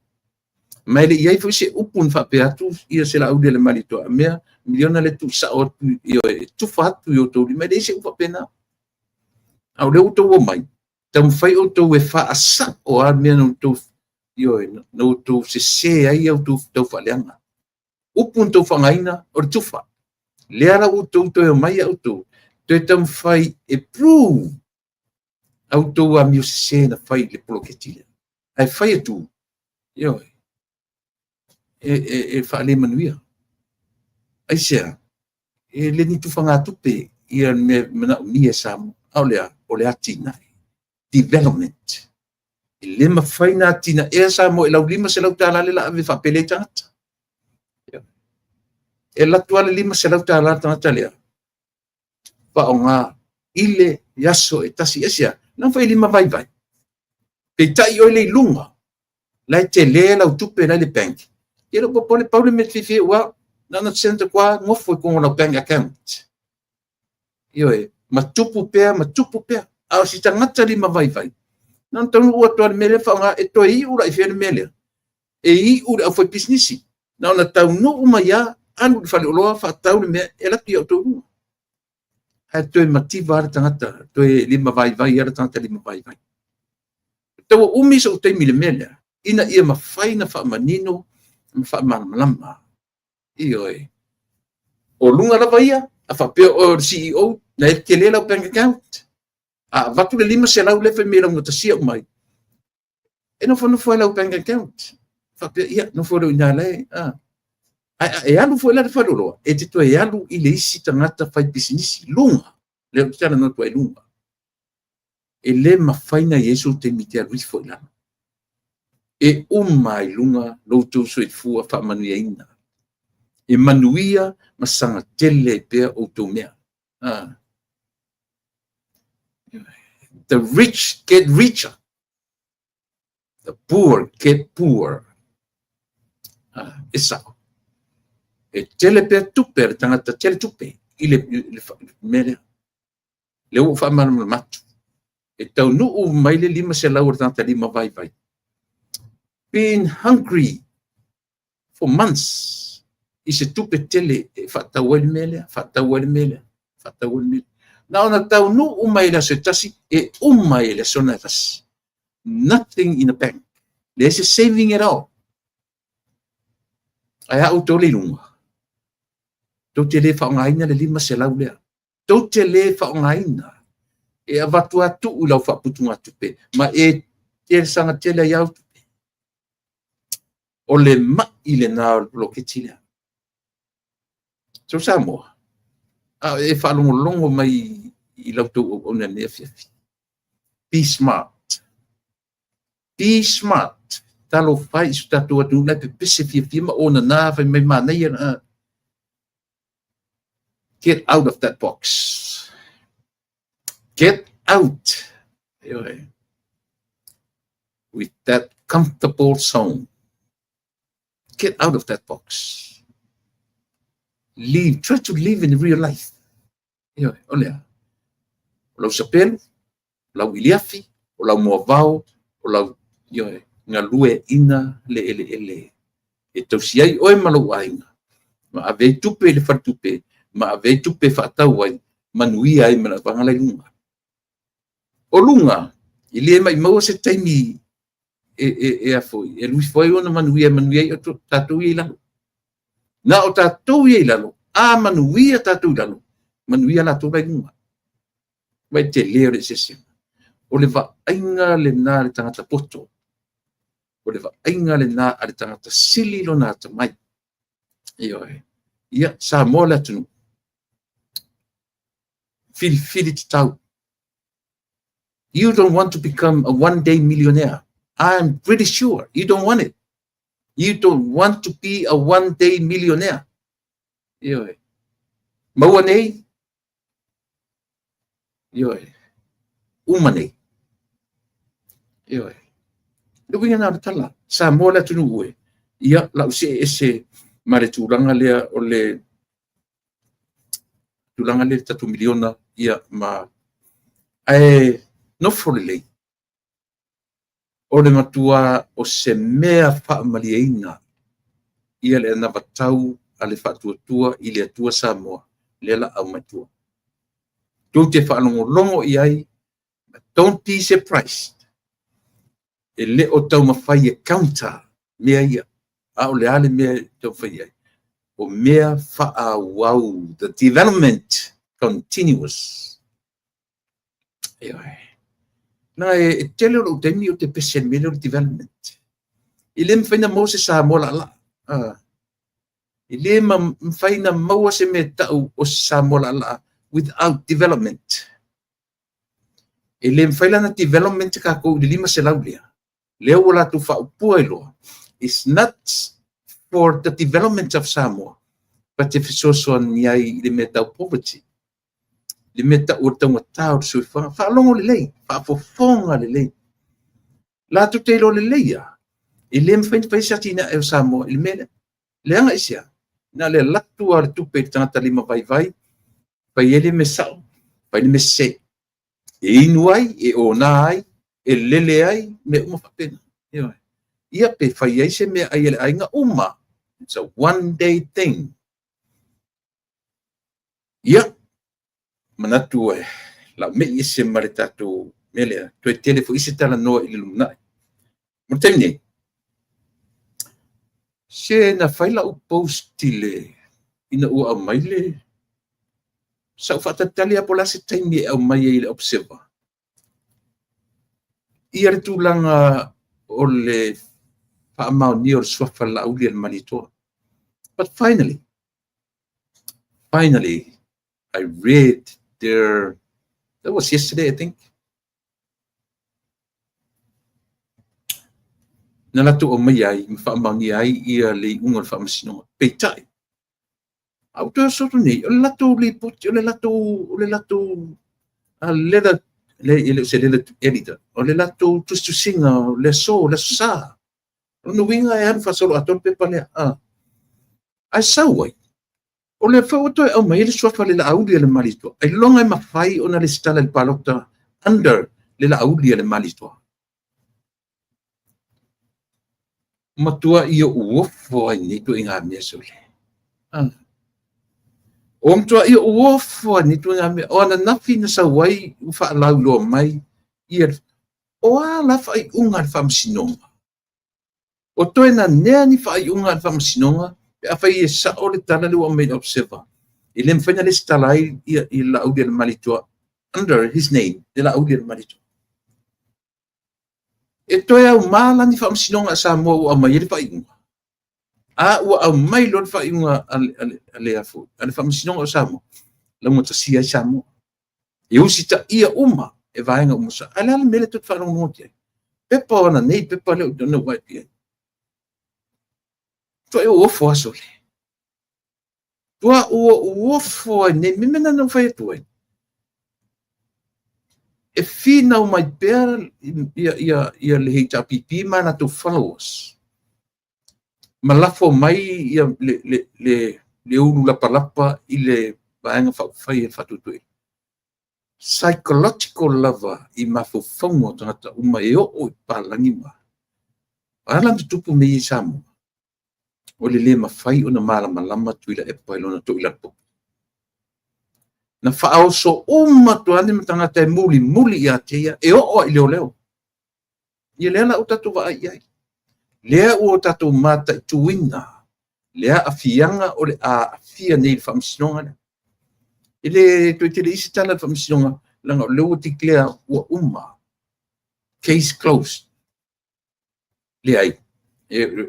Ma e le i i ai foi se upu na faapea atu ia se Laauli a le Malietoa, mea miliona lea tuusao atu, ioe, tufa atu i outou lima, e leai se upu faapena. A o lea ua outou omai, taumafai outou e faasao lava mea na outou, ioe, na outou sese ai outou taufaaleaga. Upu na outou faaaogaina o le tufa. Lea la ua outou toe omai a outou, toe taumafai e prove a outou amio sese na fai i le poloketi lea. Ae fai atu, ioe, e faalemanuia. Aisea? E le ni tufagatupe ia le mea manaomia e Samoa. A o le a? O le atinae. Development. E le mafai ona atinaea Samoa i lau $500 le la ave faapele ai tagata. E alu atu lava le $500 le tagata lea, faaaoga i le aso e tasi. Aisea? Leaga foi e lima vaivai. Peitai oe le i luga, la e tele lau tupe la i le bank. Ia le popole pau le mea fiafia ua na ona send atu lava gofo i totonu o lau bank account. Ioe, ma tupu pea, ma tupu pea. A o si tagata lima vaivai, na ona taunuu atu lava i le mea lea faaaoga, e toe iu la i fea le mea lea? E iu le aufaipisinisi. Na ona taunuu mai lava, alu i le faleoloa, faatau le mea, e alu atu ia outou luga. Ae toe mativa lava le tagata, toe lima vaivai lava le tagata lima vaivai. Tau ua umi sou taimi i le mea lea, ina ia mafai ona faamanino ma faamalamalama. Ioe. O luga lava ia, a faapea o le CEO, na e tele lau bank account. A avatu le 500 lea fai mai laugatasia mai, e nofonofo ai lau bank account. Faapea, ia, nofo leo i nā lae. Ae e alu foi la le faleoloa, e te toe alu i le isi tagata fai pisinisi, luga. Lea ou te talanoa atu ai luga. E le mafai ona i ai sou taimi e te alu ifo i lalo. E uma ai i luga lo outou soifua faamanuiaina. E manuia ma sagatele ai pea outou mea. The rich get richer. The poor get poorer. E sao. E tele pea tupe a le tagata tele tupe i le mea lea. Lea ua ou faamalamalama atu. E taunuu mai le 500 o le tagata lima vaivai. Been hungry for months i se tupe tele e faatau ai le mea lea, faatau ai le mea lea, faatau ai le mea lea. Na ona taunuu mai le aso e tasi, e uma ai le aso na e tasi. Nothing in the bank. Leai se saving at all. Ae a outou le i luga, tou te le faaaogaina le 500 lea. Tou te le faaaogaina. E avatu lava tuu i lau faaputugatupe ma e saga tele ai au tupe. O le mai lena o le poloketi lea. So Samoa, a e faalogologo mai i la outou auauna i lenei afiafi. Be smart. Be smart. Talofa e i so tatou atunuu la e pepese fiafia ma onana fai mai manaia. Get out of that box. Get out with that comfortable zone. Get out of that box. Live, try to live in real life. O lea. O lau sapelu, o lau iliafi, o lau moavao, o lau galue ina le eleele. E tausi ai oe ma lou aiga. Ma ave ai tupe i le faletupe, ma ave ai tupe faatau ai, manuia ai ma le vaga la i luga. O luga, e le maumau se taimi e afoi, e lui foi ona manuia, manuia ai o tatou ia i lalo. Na o tatou ia i lalo, a manuia tatou i lalo, manuia latou la i luga. Vai te leo le eseesega. O le vaaiga lena a le tagata poto. O le vaaiga lena a le tagata sili lona atamai. Ioe. Ia, Samoa le atunuu. Filifili tatau. You don't want to become a one-day millionaire. I'm pretty sure you don't want it. You don't want to be a one-day millionaire. Ioe. Maua nei? Ioe. Uma nei. Ioe. Le uiga na o le tala. Samoa le atunuu e. Ia, lau see ese ma le tulaga lea o le tulaga lea le tatou miliona, ia ma ae nofo lelei. O le matua o se mea faamalieina ia le anavatau a le faatuatua i le Atua Samoa lea la aumai tua. Tou te faalogologo i ai, don't be surprised. E le o taumafai e counter mea ia. A o le a le mea e taumafai ai. O mea faaauau, the development continuous. Ioe. Na e tele o lou taimi o te pese le mea lea o le development. E le mafai na maua se Samoa laalaa. E le mafai na maua se mea tau o se Samoa laalaa without development. E le mafai la na development tatou i le 500 lea. Lea ua latou faaupua i loa. It's not for the development of Samoa, but e fesoasoani ai i le mea tau poverty. Le mea tau o le taugata o le soifuaga. Faalogo lelei, faafofoga lelei. Latou te iloa lelei ia. E le mafai na fai se atinae o Samoa i le mea lea. Leaga i sea. Na le latu a le tupe i le tagata lima vaivai, fai ai le mea sao, fai le mea sese. E inu ai, e ona ai, e lele ai, mea uma faapena. Ia pe fai ai se mea ai e le aiga uma. It's a one day thing. Ia, manatu e lau mei ese ma le tatou mea lea. Toe tele foi se talanoa i le lumanai. Mo le taimi nei, se na fai lau post i le ina ua aumai le sa ou faatalitali lava po o le a se taimi e aumai ai i le Observer. Ia le tulaga o le faamaonia o le suafa o le Laauli a le Malietoa. But finally, finally, I read their, that was yesterday, I think. Na latou aumaia ai ma faamaonia ai ia le iuga o le faamasinoga. Peitai, a ua toe oso atu nei, o le latou lipoti, o le latou letter, e le o se letter to editor, o le latou tusitusiga o le aso, o le aso Sa. O lona uiga e alu faasolo atoa le pepa lea. Ae sau ai, o lea foi ua toe aumai ai le suafa o le Laaulialemalietoa. Ailoga e mafai ona resitala i le palota under le Laaulialemalietoa. Matuai ou ofo ai i lenei ituaiga mea sole. O matuai ou ofo ai i lenei ituaiga mea. O ananafi na sau ai ua faalauiloa mai ia o a la faaiuga a le faamasinoga. O toe nanea ni faaiuga a le faamasinoga pe afai e sao le tala lea ua aumai i le Observer. E le mafai ona resitala ai ia le Laaulialemalietoa under his name, le Laaulialemalietoa. E toe aumā la ni faamasinoga a Samoa ua aumai ai le faaiuga. A ua aumai loa le faaiuga a le faamasinoga o Samoa, laugatasia ai Samoa. E usitaia uma e vaega uma. Ae le a le mea lea tou te faalogologo atu ai? Pepa o ana nei pepa lea na ou vaai atu i ai. Tuai ou ofo aso le. Tua ua ou ofo ai nei mea na ou fai atu ai. E finau mai pea ia le HRPP ma latou followers ma lafo mai ia le ulu lapalapa i le Vaega Faaupufai e Faatuatuaina. Psychological lava i mafaufauga o tagata uma e oo i papalagi ma ala na tutupu mea i Samoa. O le le mafai ona malamalama Tuilaepa i lona toilalo. Na faaoso uma atu lava ni tagata e mulimuli ia te ia e oo i leoleo. Ia lea la ua tatou vaai i ai. Lea ua tatou mataituina le aafiaga o le aafia nei i le faamasinoga lea. E le toe tele isi tala i le faamasinoga, leaga o lea ua declare ua uma. Case closed. Leai,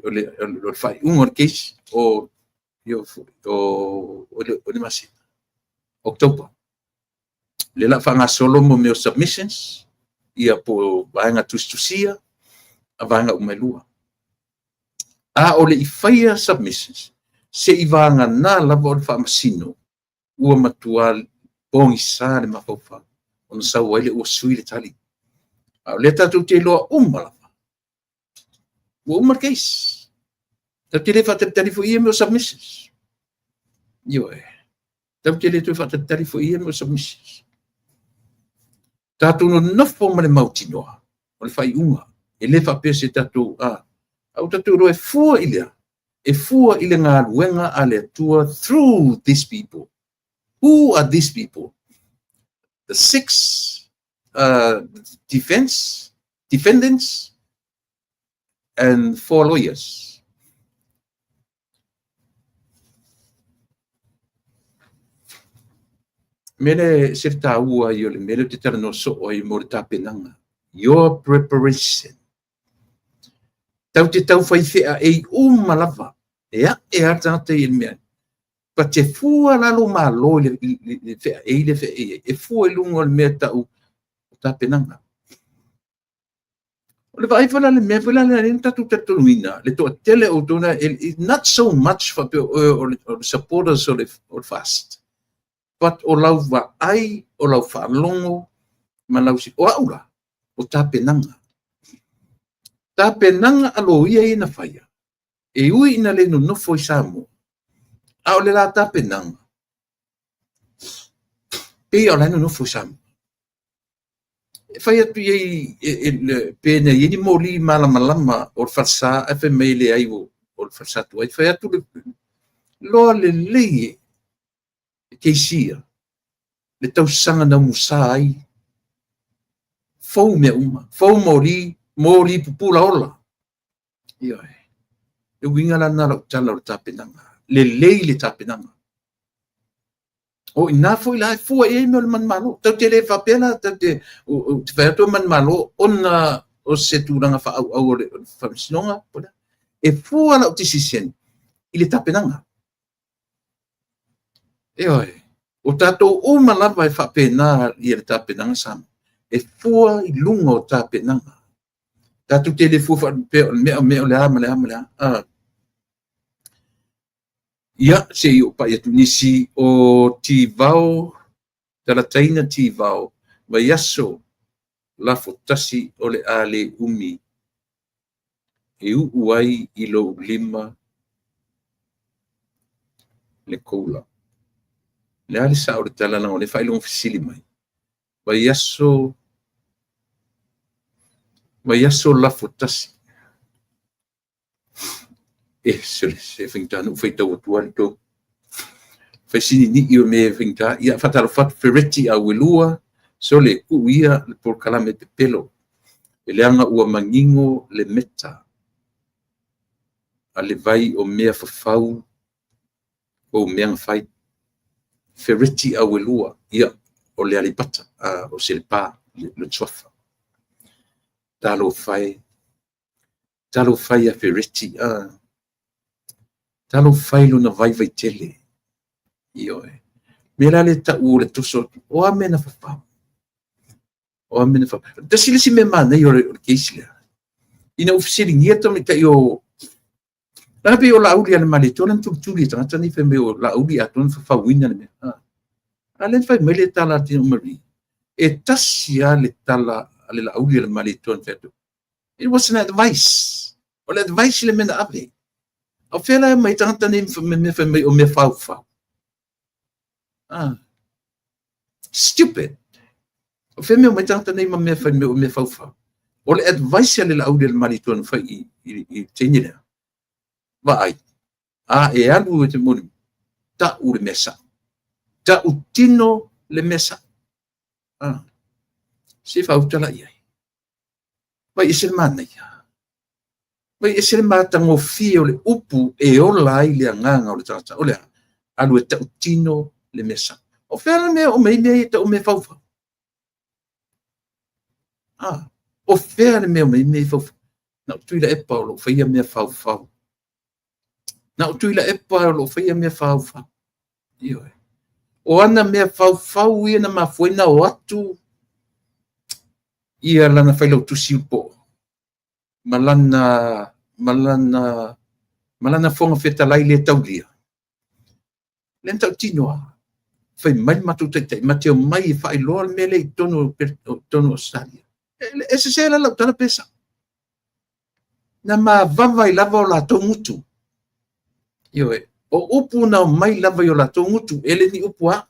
o le faaiuga o le case o le masina October. Lea la faagasolo mo mea o submissions, ia po o vaega tusitusia, a vaega uma e lua. A o le i faia submissions, se i vagana lava o le faamasino ua matua pogisa le mafaufau ona sau ai le ua sui le tali. A o lea tatou te iloa uma lava, ua uma le case. Tatou te le faatalitali foi ia mea o submissions. Ioe. Tatou te le toe faatalitali foi ia mea o submissions. Tatou nonofo ma le mautinoa o le faaiuga. E le faapea se tatou a ua tatou iloa e fua i lea, e fua i le galuega a le Atua through these people. Who are these people? The six defense defendants and four lawyers. Mele se taua ai o le mele te talanoa soo ai mo le tapenaga. Your preparation. Tau te tau whai whea e uma lava. E a e a tagata i le mea. Pa te fua lalo malo i le whea e i le whea e. E fua i lunga o le mea tau o tapenaga. O le vaai foi la le mea foi la le na tatou talitonuina le toatele o outou na, not so much faapea o le supporters o le FAST, but o lau vaai, o lau faalogo ma lau o au la o tapenaga. Tapenaga a loia ia na faia e ui ina le nonofo i Samoa, a o le la tapenaga pei o la e nonofo i Samoa. E fai atu i ai pe na i ai ni moli malamalama o le falesa ae fai mai leai o le falesa tuai. Fai atu le loa lelei e keisia le tausaga na umusa ai fou mea uma, fou moli, moli pupula ola. Ioe. Le uiga la na lau tala o le tapenaga. Lelei le tapenaga. O ina foi la e fua i ai mea o le manumalo. Tau te le faapea la, tau te, te fai atu o manumalo ona o se tulaga faaauau o le faamasinoga. E fua lau decision i le tapenaga. Ioe. O tatou uma lava e faapena ia le tapenaga Samoa. E fua i luga o tapenaga. Tatou te le fua faapea o le mea o mea o le a ma le a ma le a. Ia, se i ou pai atu nisi o Tivao, Talataina Tivao, vaiaso lafo tasi o le a le umi e uu ai i lou lima le koula. Le a le sao o le tala leaga o lea e faailoga fesili mai. Vaiaso, vaiaso lafo tasi. E, sole, se faigata ona ou faitau atu le tou fai sinini'i o mea e faigata. Ia, faatalofa atu Fereti Auelua, sole, tuu ia le polokalame pepelo, e leaga ua manino le meta a le vai o mea fafau ou mea na fai. Fereti Auelua, ia, o le Aleipata, o Selepa, le suafa. Talofa e, talofa e ia Fereti, talofa e i lona vaivai tele. Ioe. Mea la lea e tau o le toso atu, o a mea na fafau? O a mea na fafau? Tasi le isi mea manaia o le case lea, ina ua fesiligia le tamaitai o leaga pei o Laauli a le Malietoa lea na tulituli e tagata nei fai mai o Laauli atoa na fafauina le mea. A lea na fai mai le tala a Tina Marie, e tasi lava le tala a le Laauli a le Malietoa na fai atu. It was an advice. O le advice le mea na ave. O fea la e omai ai tagata nei ma mea fai mai o mea faufau? Stupid. O fea mea omai tagata nei ma mea fai mai o mea faufau? O le advice a le Laauli a le Malietoa na fai i le teine lea. Vaai, a e alu e te moni, tau le mea sao. Tautino le mea sao. Se faauta la i ai. Vai ese le manaia. Vai ese le matagofie o le upu e ola ai le agaga o le tagata. O le a? Alu e tautino le mea sao. O fea le mea o mai mea ia tau mea faufau? O fea le mea o mai mea faufau? Na o Tuilaepa o lo o faia mea faufau. Na o Tuilaepa o lo o faia mea faufau. Ioe. O ana mea faufau ia na mafua ai ona o atu ia lana failautusi po ma lana ma lana ma lana Fofoga Fetalai le taulia. Lea na tautino lava. Fai mai le matou taitai, ma te omai e faailoa le mea lea i totonu o Ausetalia. E sese la lau tala pe sao? Na mavava ai lava o latou gutu. Ioe, o upu na omai lava i o latou gutu, e le ni upu a.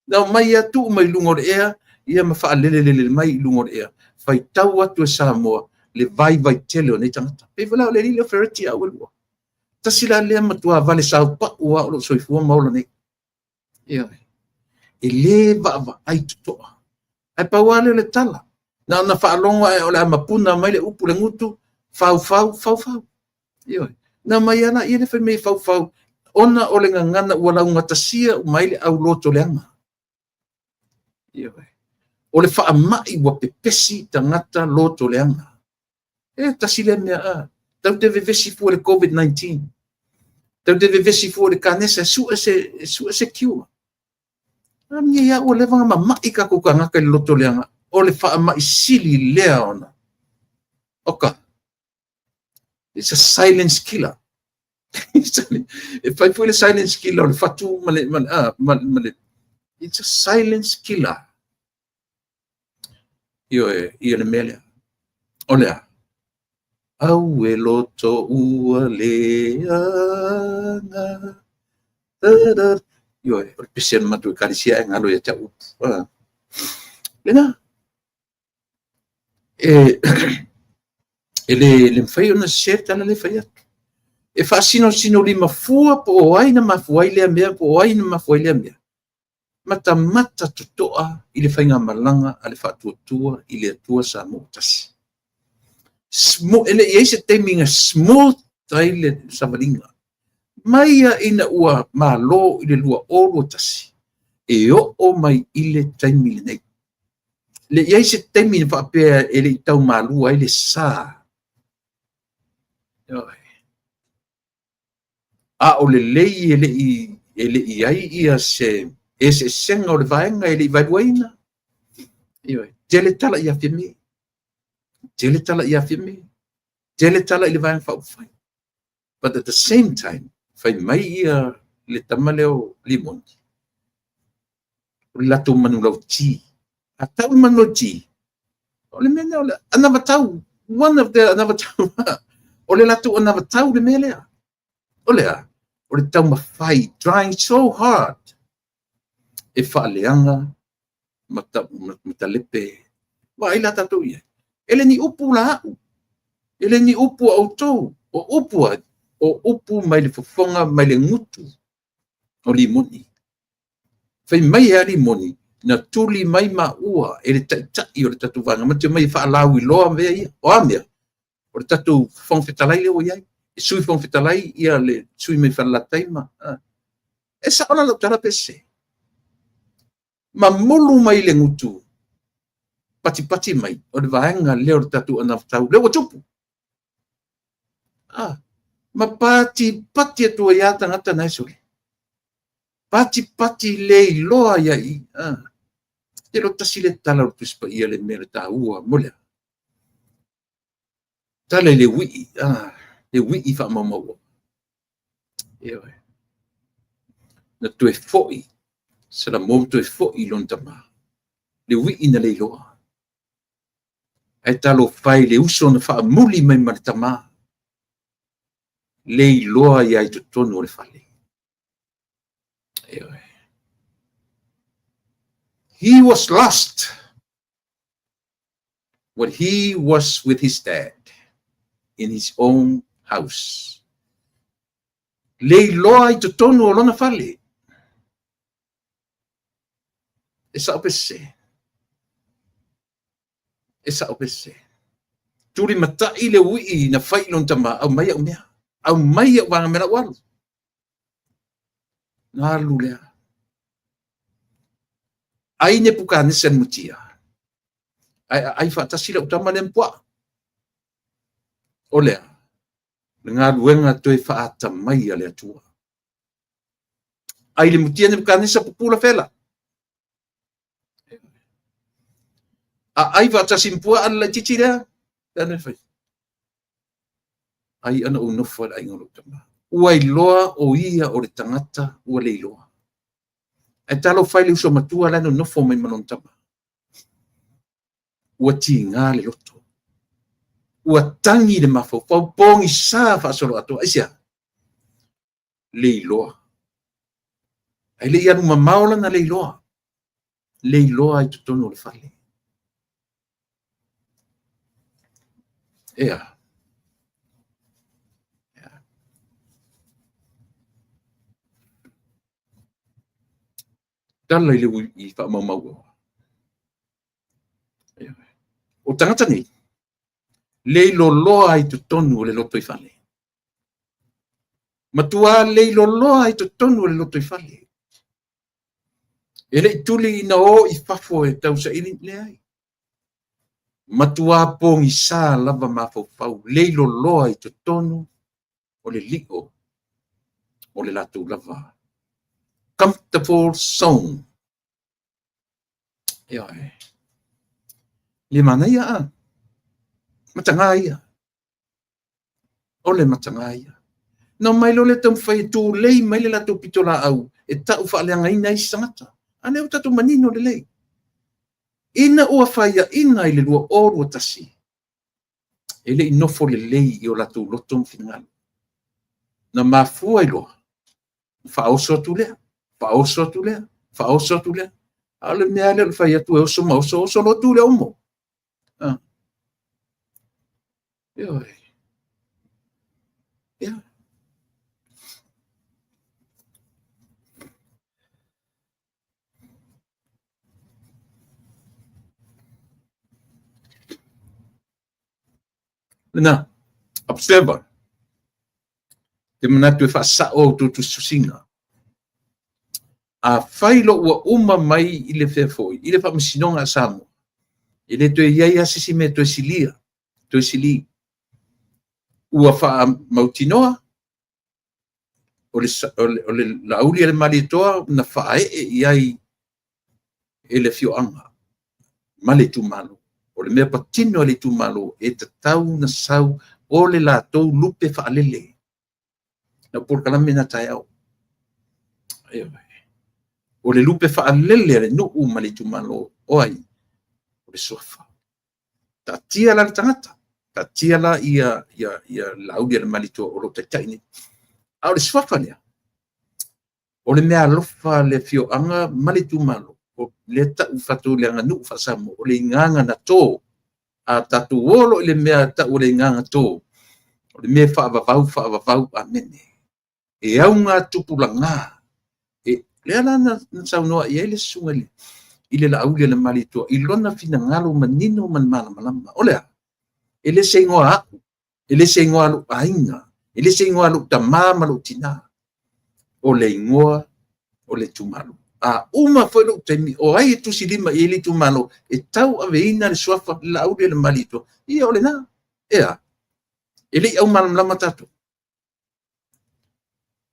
Na omai ia tuu mai luga o le ea, ia ma faalelelele mai i luga o le ea. Faitau atu e Samoa le vaivai tele o nei tagata. Pei foi la o le alii lea o Fereti Auelua. Tasi la lea matua vale saupau lava o loo soifua ma ola nei. Ioe. E le vaavaai totoa. Ae pau lava lea o le tala. Na ona faalogo ae o le a mapuna mai le upu le gutu, faufau, faufau. Ioe. Na mai lava ia le fai mai faufau, ona o le gagana ua laugatasia uma ai le auloto leaga. Ioe. O le faamai ua pepesi tagata loto leaga. E tasi lea mea a. Tau te vevesi fua i le COVID-19. Tau te vevesi fua i le kanesa, e sue se cure. A mea ia ua leva ona mama'i tatou tagata i le loto leaga. O le faamai sili lea ona. Oka. It's a silence killer. E fai foi le silence killer o le fatu ma le, ma le, ma, ma le it's a silence killer. Ioe, ia le mea lea. O le a? Au e loto ua leaga. Ioe, o le pese a le matou ekalesia e galo ia te au upu. Lena. E le mafai ona sese le tala lea fai atu. E faasinosino lima fua po o ai na mafua ai lea mea, po o ai na mafua ai lea mea. Matamata totoa i le faigamalaga a le Faatuatua i le Atua Samoa tasi. E le i ai se taimi na smooth ai le savaliga. Mai ia ina ua malo i le 2021, e oo mai i le taimi lenei. Le i ai se taimi na faapea e le i taumalua ai le sa. A o lelei e le i ai ia se eseesega o le vaega e le i vaeluaina. Ioe, tele tala ia Fiame. Tele tala ia Fiame, tele tala i le Vaega Faaupufai. But at the same time, fai mai ia le tama lea o Limoni, o le latou manulauti. A tau le manulauti, o le mea lea o le anavatau, one of the anavatau, o le latou anavatau le mea lea. O le a? O le taumafai, trying so hard, e faaleaga ma talepe. Vaai la tatou i ai. E le ni upu la au, e le ni upu a outou, o upu ai, o upu mai le fofoga, mai le gutu o Limoni. Fai mai e Limoni, na tuli mai maua e le taitai o le tatou vaega, ma te mai e faalauiloa mea ia. O a mea? O le tatou Fofoga Fetalai lea ua i ai. E Sui Fofoga Fetalai ia le sui mai Falelatai ma... E sao la lau tala pe sese. Mamulu mai le gutu, patipati mai, o le vaega lea o le tatou anavatau, lea ua tupu. Ma patipati atu ai lava tagata na e sole. Patipati le iloa ia i. Te lo tasi le tala o le Tusi Paia le mea le taua mo lea. Tala i le uii, le uii faamaumau. Ioe. Na toe foi, Salamo toe foi i lona tama. Le uii na le iloa. Ae talofa e i le uso na faamuli mai ma le tama. Le iloa ia i totonu o le fale. Ioe. He was lost when he was with his dad in his own house. Le iloa i totonu o lona fale. E sao pe sese. E sao pe sese. Tuli matai le uii na fai i lona tama, au mai au mea. Au mai au vanga mea lau alu. Na alu lea. Ai Nepukanesa le mutia. Ai ai faatasi lau tama lea ma puaa. O lea, le galuega toe faatamai a le Atua. Ai le mutia Nepukanesa pupula fela. A ai faatasi ma puaa le laitiiti lea, lea na fai. Ai ana ou nofo ai le aiga o lou tama. Ua iloa o ia o le tagata ua le iloa. Ae talofa e i le uso matua la na nofo mai ma lona tama. Ua tiga le loto. Ua tangi le mafaufau, pogisa faasoloatoa. Aisea? Le iloa. Ae le i alu mamao lana le iloa. Le iloa i totonu o le fale. Ea. Tala i le i faamaumau. O tagata nei, le iloloa i totonu o le loto i fale. Matua le iloloa i totonu o le loto i fale. E le i tuli ina o i fafo e tausaili, leai. Matua pogisa lava mafaufau, le iloloa i totonu o le lio o le latou lava. Comfortable zone. Ioe. Le manaia a. Mataga ia. O le mataga ia. Na mai lo le taumafai e tulei mai le latou pitolaau e tau faaleagaina ai se tagata. A lea ua tatou manino lelei. Ina ua faiaina i le 2021, e le i nofo lelei i o latou loto ma finagalo. Na mafua i loa, faaoso atu lea, faaoso atu lea, faaoso atu lea. A o le mea lea o le fai atu e oso ma oso, oso loa tu le omo. Ioe. Ia. Lena, observer, te manatu e faasao au outou tusitusiga. A fai loa ua uma mai i le fea foi, i le Faamasinoga a Samoa, e le toe i ai lava se isi mea e toe silia, toe sili. Ua faamautinoa, o le Laauli a le Malietoa na faaee i ai e le afioaga ma le itumalo. O le mea patino a le itumalo e tatau ona sau o le latou lupe faalele. Lau polokalame na taeao. O le lupe faalele a le nuu ma le itumalo, o ai? O le suafa. Taatia la le tagata, taatia la ia Laaulialemalietoa o lo o taitai nei. A o le suafa lea, o le meaalofa a le afioaga ma le itumalo, o lea e tau tatou i le aganuu faa-Samoa, o le igaga na to. A tatou o loa i le mea e tau o le igaga to, o le mea e faavavau, faavavau, amene. E augatupulaga. E, lea la na saunoa i ai le susuga i le Laaulialemalietoa i lona finagalo manino ma le malamalama. O le a? E le se igoa au, e le se igoa a lou aiga, e le se igoa a lou tama ma lou tina, o le igoa o le itumalo. A uma foi lou taimi, o ai e tusilima i ai le itumalo e tauaveina le suafa Laaulialemalietoa? Ia o lena. E a? E le i aumalamalama tatou?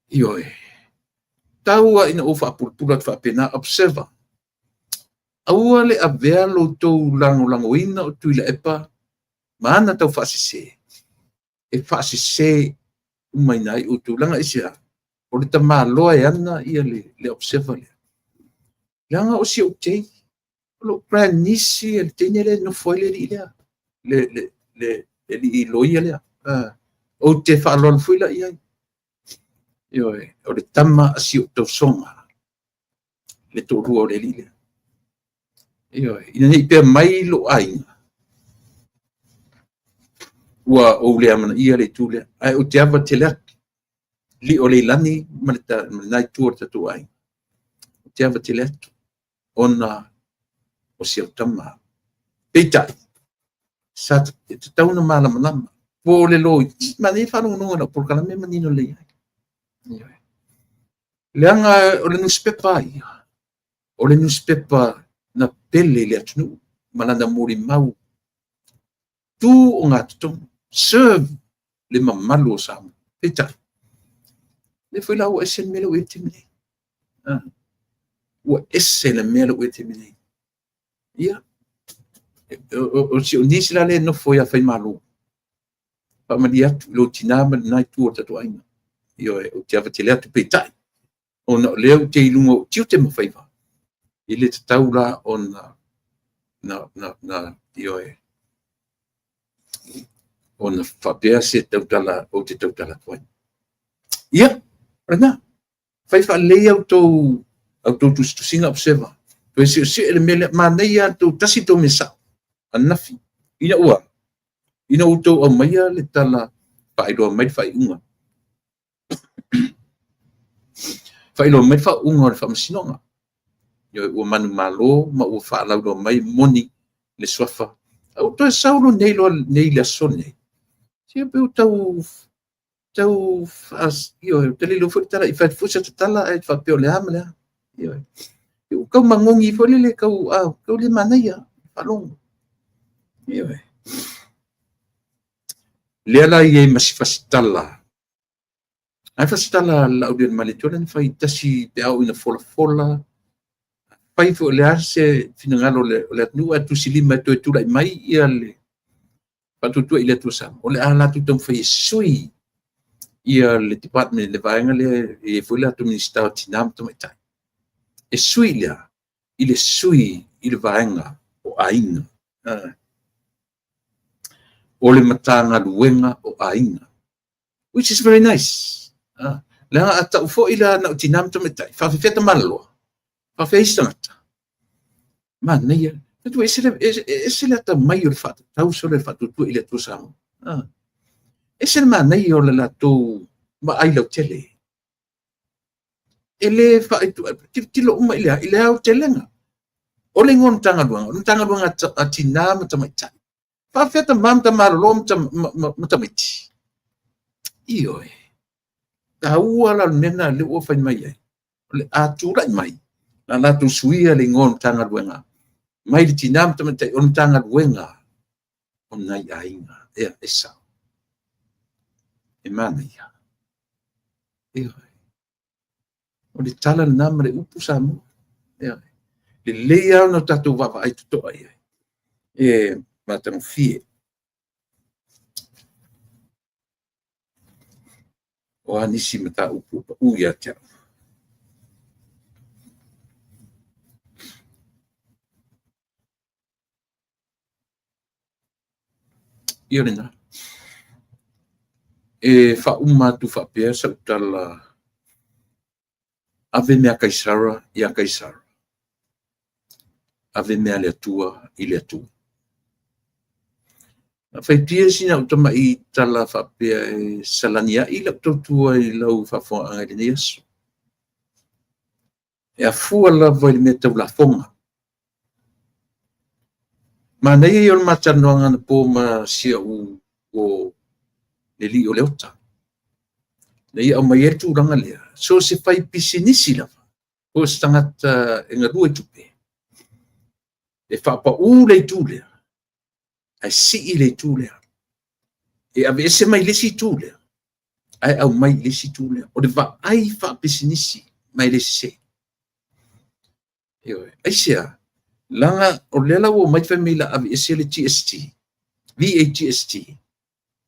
Ioe. Tau lava ina ou faapulapula atu faapena, observer. Aua le avea lo outou lagolagoina o Tuilaepa ma ana taufaasese e faasese umaina ai outou. Leaga aisea? O le tamaloa e ana ia le observer lea. Leaga o si ou tei, o lou grand niece le teine lea e nofo ai le alii lea, le alii loia lea. Ou te faaaloalo foi la i ai. Ioe, o le tama a si ou tausoga, le toalua o le alii lea. Ioe, ina ne i pea mai lou aiga, ua ou le amanaia le itu lea, ae ou te ava tele atu, lio Leilani ma lena itu o le tatou aiga, ou te ava tele atu, ona o si au tama. Peitai, sa tatau ona malamalama, po o le loia, manaia le faalogologo i lau polokalame manino lelei ai. Ioe. Leaga o le nusipepa ia, o le nusipepa na pele i le atunuu ma lana molimau tu o gatotonu, serve le mamalu o Samoa. Peitai, lea foi la ua ese le mea lea ua i ai le taimi nei. Ua ese le mea lea ua i ai le taimi nei. Ia, o si ou niece la lea e nofo ia Faimalo, faamalie atu i lou tina ma lena itu o le tatou aiga. Ioe, ou te ava tele atu, peitai, ona o lea ou te i luga o tiute ma faiva, e le tatau la ona na, ioe, ona faapea se tautala ou te tautala atu ai. Ia, o lena, fai faalelei a outou tusitusiga observer. Toe suesue le mea lea, manaia lava tou tasi tou mea sao ananafi, ina ua ina ua outou aumaia le tala faailoa mai le faaiuga. Faailoa mai le faauuga o le faamasinoga. Ioe, ua manumalo ma ua faalauiloa mai moni le suafa. A ua toe sau loa nei loa nei i le aso lenei. Se pei ua tau tau ioe, ou te le iloa foi le tala i fai atu foi se tala ae faapea o le a ma le a. Ioe. Ua tau magogi foi lele tau tau le manaia faalogo. Ioe. Lea la i ai ma si fasitala. Ai fasitala Laaulialemalietoa na fai tasi pe a oo ina folafola. Fai foi o le a se finagalo o le atunuu ae tusilima e toe tulai mai ia le Faatuatua i le Atua Samoa. O le a latou taumafai e sui ia le department, le vaega lea e i ai foi le latou Minisita o Tina ma Tamaitai. E sui lea i le sui i le vaega o aiga. O le Matagaluega o Aiga. Which is very nice. Leaga a tau foi la na o tina ma tamaitai, faafefea tamaloloa, faafefea isi tagata. Manaia. Atu ese le, ese le atamai o le faatatau solo le faatuatua i le Atua Samoa. Ese le manaia o le latou vaai lautele. E le faaitu, tilotilo uma i le, i le aotelega. O le igoa o le Matagaluega, o le Matagaluega a Tina ma Tamaitai. Faafefea tama ma tamalolo ma tamaiti? Ioe. Taua la le mea lena lea ua fai mai ai. O le a tulai mai, la latou suia le igoa o le Matagaluega mai le Tina ma Tamaitai, o le Matagaluega o nai aiga. Ea, e sao. E manaia. Ioe. O le tala lena ma le upu Samoa. Ioe. Lelei lava ona tatou vaavaai totoa i ai. E Matagofie. O a nisi mataupu ua pau ia te au? Ia lena. E faauma atu faapea sau tala, ave mea a Kaisara ia Kaisara, ave mea a le Atua i le Atua. Na faitia sina ou tama'i tala faapea e salani ai lau tautua i lau faafofogaaga i lenei aso. E afua lava i le mea tau lafoga. Manaia ia o le ma talanoaga anapo ma si au uo le alii o Leota, na ia aumai ai le tulaga lea, so o se faipisinisi lava, po o se tagata e galue i tupe, e faapaū le itu lea, ae sii le itu lea. E aveese mai le isi itu lea, ae aumai i le isi itu lea. O le vaai faapisinisi, ma e le sese. Ioe. Aisea? Leaga o lea la ua omai fai mai o le a aveese le GST, VAGST,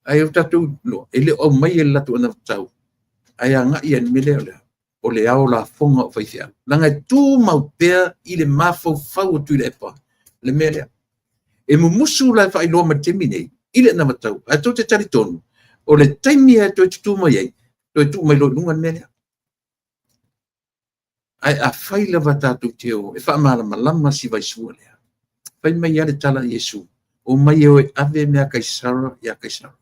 ae o tatou iloa, e le o aumaia i le latou anavatau, ae agai lava i le mea lea o le a? O le ao lafoga o faifeau. Leaga e tumau pea i le mafaufau o Tuilaepa le mea lea. E mumusu la e faailoa mai i le taimi nei i le anavatau, ae tou te talitonu, o le taimi lava e toe tutu mai ai, toe tuu mai loa i luga le mea lea. Ae afai lava tatou te o e faamalamalama si vaisua lea, fai mai lava le tala a Iesu, omai e o e ave mea a Kaisara ia Kaisara,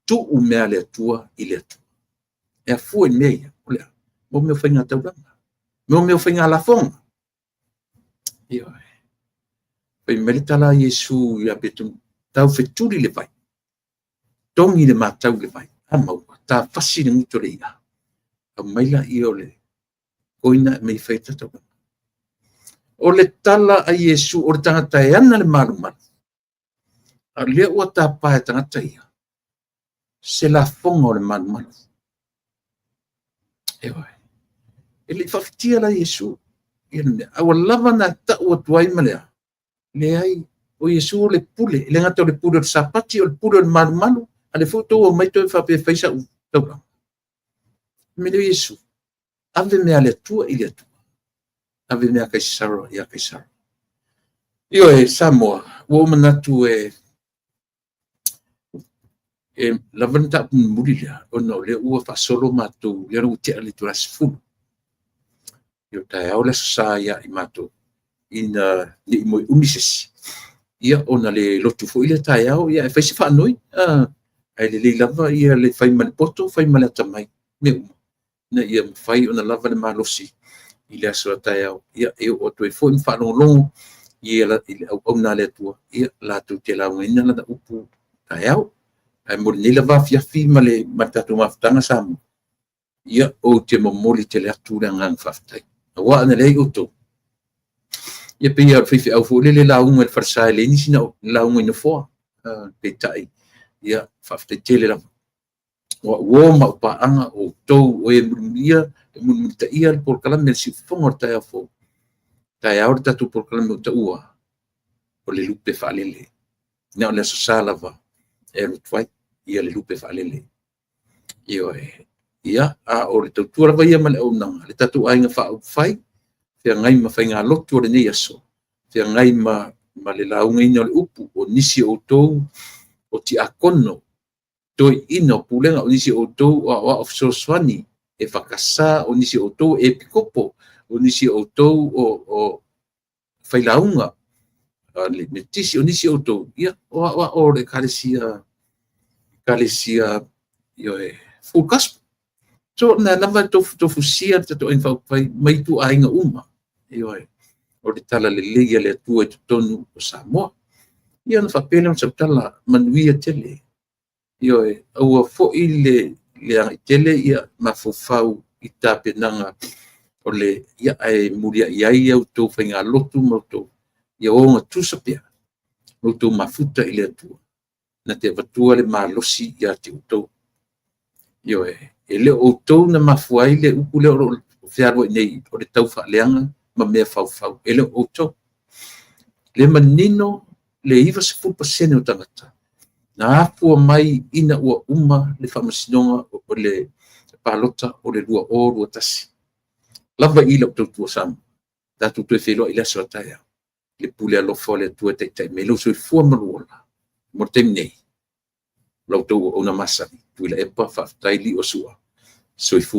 tuu mea a le Atua i le Atua. E afua i mea ia, o le a? Mo mea o faiga taulaga, mo mea o faiga lafoga. Ioe. Fai mai le tala a Iesu ia Petulu, taufetuli le vai, togi le matau i le vai, a maua, tafasi le gutu o le i'a, aumai laia o le koina e aumai e fai ai le taulaga. O le tala a Iesu, o le tagata e ana le malumalu, a o lea ua tapa e tagata ia se lafoga o le malumalu. Ioe. E le i faafitia la Iesu ia le mea, a ua lava ona tau atu ai ma le a? Leai, o Iesu o le pule, e le gata o le pule o le Sapati, o le pule o le malumalu, a o lea foi ua outou omai toe faapea e fai sau taulaga. Fai mai lea o Iesu, ave mea a le Atua i le Atua, ave mea a Kaisara ia Kaisara. Ioe, Samoa, ua ou manatu e lava le mataupu mulimuli lea, ona o lea ua faasolo matou, lea ua tea le itula e 10. Ia o taeao le Aso Sa ia i matou, ina ne i moe umi se isi, ia ona le lotu foi lea taeao, ia ae fai se faanoi, ae lelei lava ia le fai ma le poto, fai ma le atamai, mea uma, ina ia mafai ona lava le malosi i le aso a taeao, ia e oo atu ai foi ma faalogologo i le auauna a le Atua, ia latou te laugaina lana upu taeao. Ae mo lenei lava afiafi ma le tatou mafutaga Samoa, ia ou te momoli tele atu le agaga faafetai. Aua ana leai outou, ia pei lava o le faifeau foi lele e lauga i le falesa e leai nisi na lauga i nofoa. Peitai, ia faafetai tele lava. O au uo ma au paaga, o outou o e mulimulia, e mulimulitaia le polokalame a le Siufofoga o le taeao fou. Taeao le tatou polokalame ua taua, o le lupe faalele. Na o le Aso Sa lava e alu atu ai ia le lupe faalele. Ioe. Ia, a o le tautua lava ia ma le auaunaga, le tatou aiga faaupufai, feagai ma faigalotu o lenei aso, feagai ma le laugaina o le upu, o nisi o outou o tiakono, toeaiina o pulega, o nisi o outou o aoao fesoasoani, EFKS, o nisi o outou o epikopo, o nisi o outou o failauga, le Metotisi, o nisi o outou, ia, o aoao o le Ekalesia, Ekalesia, ioe, Full Gospel. So, o lena lava e tofutofusia le tatou Aiga Faaupufai mai ituaiga uma, ioe, o le talalelei a le Atua i totonu o Samoa. Ia ona faapea lea ona sau tala, manuia tele. Ioe, aua foi le agai tele ia mafaufau i tapenaga o le, ia, ae muliai ai a outou faigalotu ma outou, ia ogatusa pea lo outou mafuta i le Atua, na te avatua le malosi ia te outou. Ioe, e le o outou na mafua ai le upu lea o lo o fealuai nei, o le taufaaleaga ma mea faufau. E le o outou. Le manino le 90% o tagata na afua mai ina ua uma le faamasinoga o le palota o le 2021. Lava i lau tautua Samoa, tatou toe feiloai i le aso a taeao. Le pule alofa o le Atua e taitai mai lou soifua ma lou ola. Mo le taimi nei, la outou auauna masani, Tuilaepa, faafetai Lio Sua, soifua.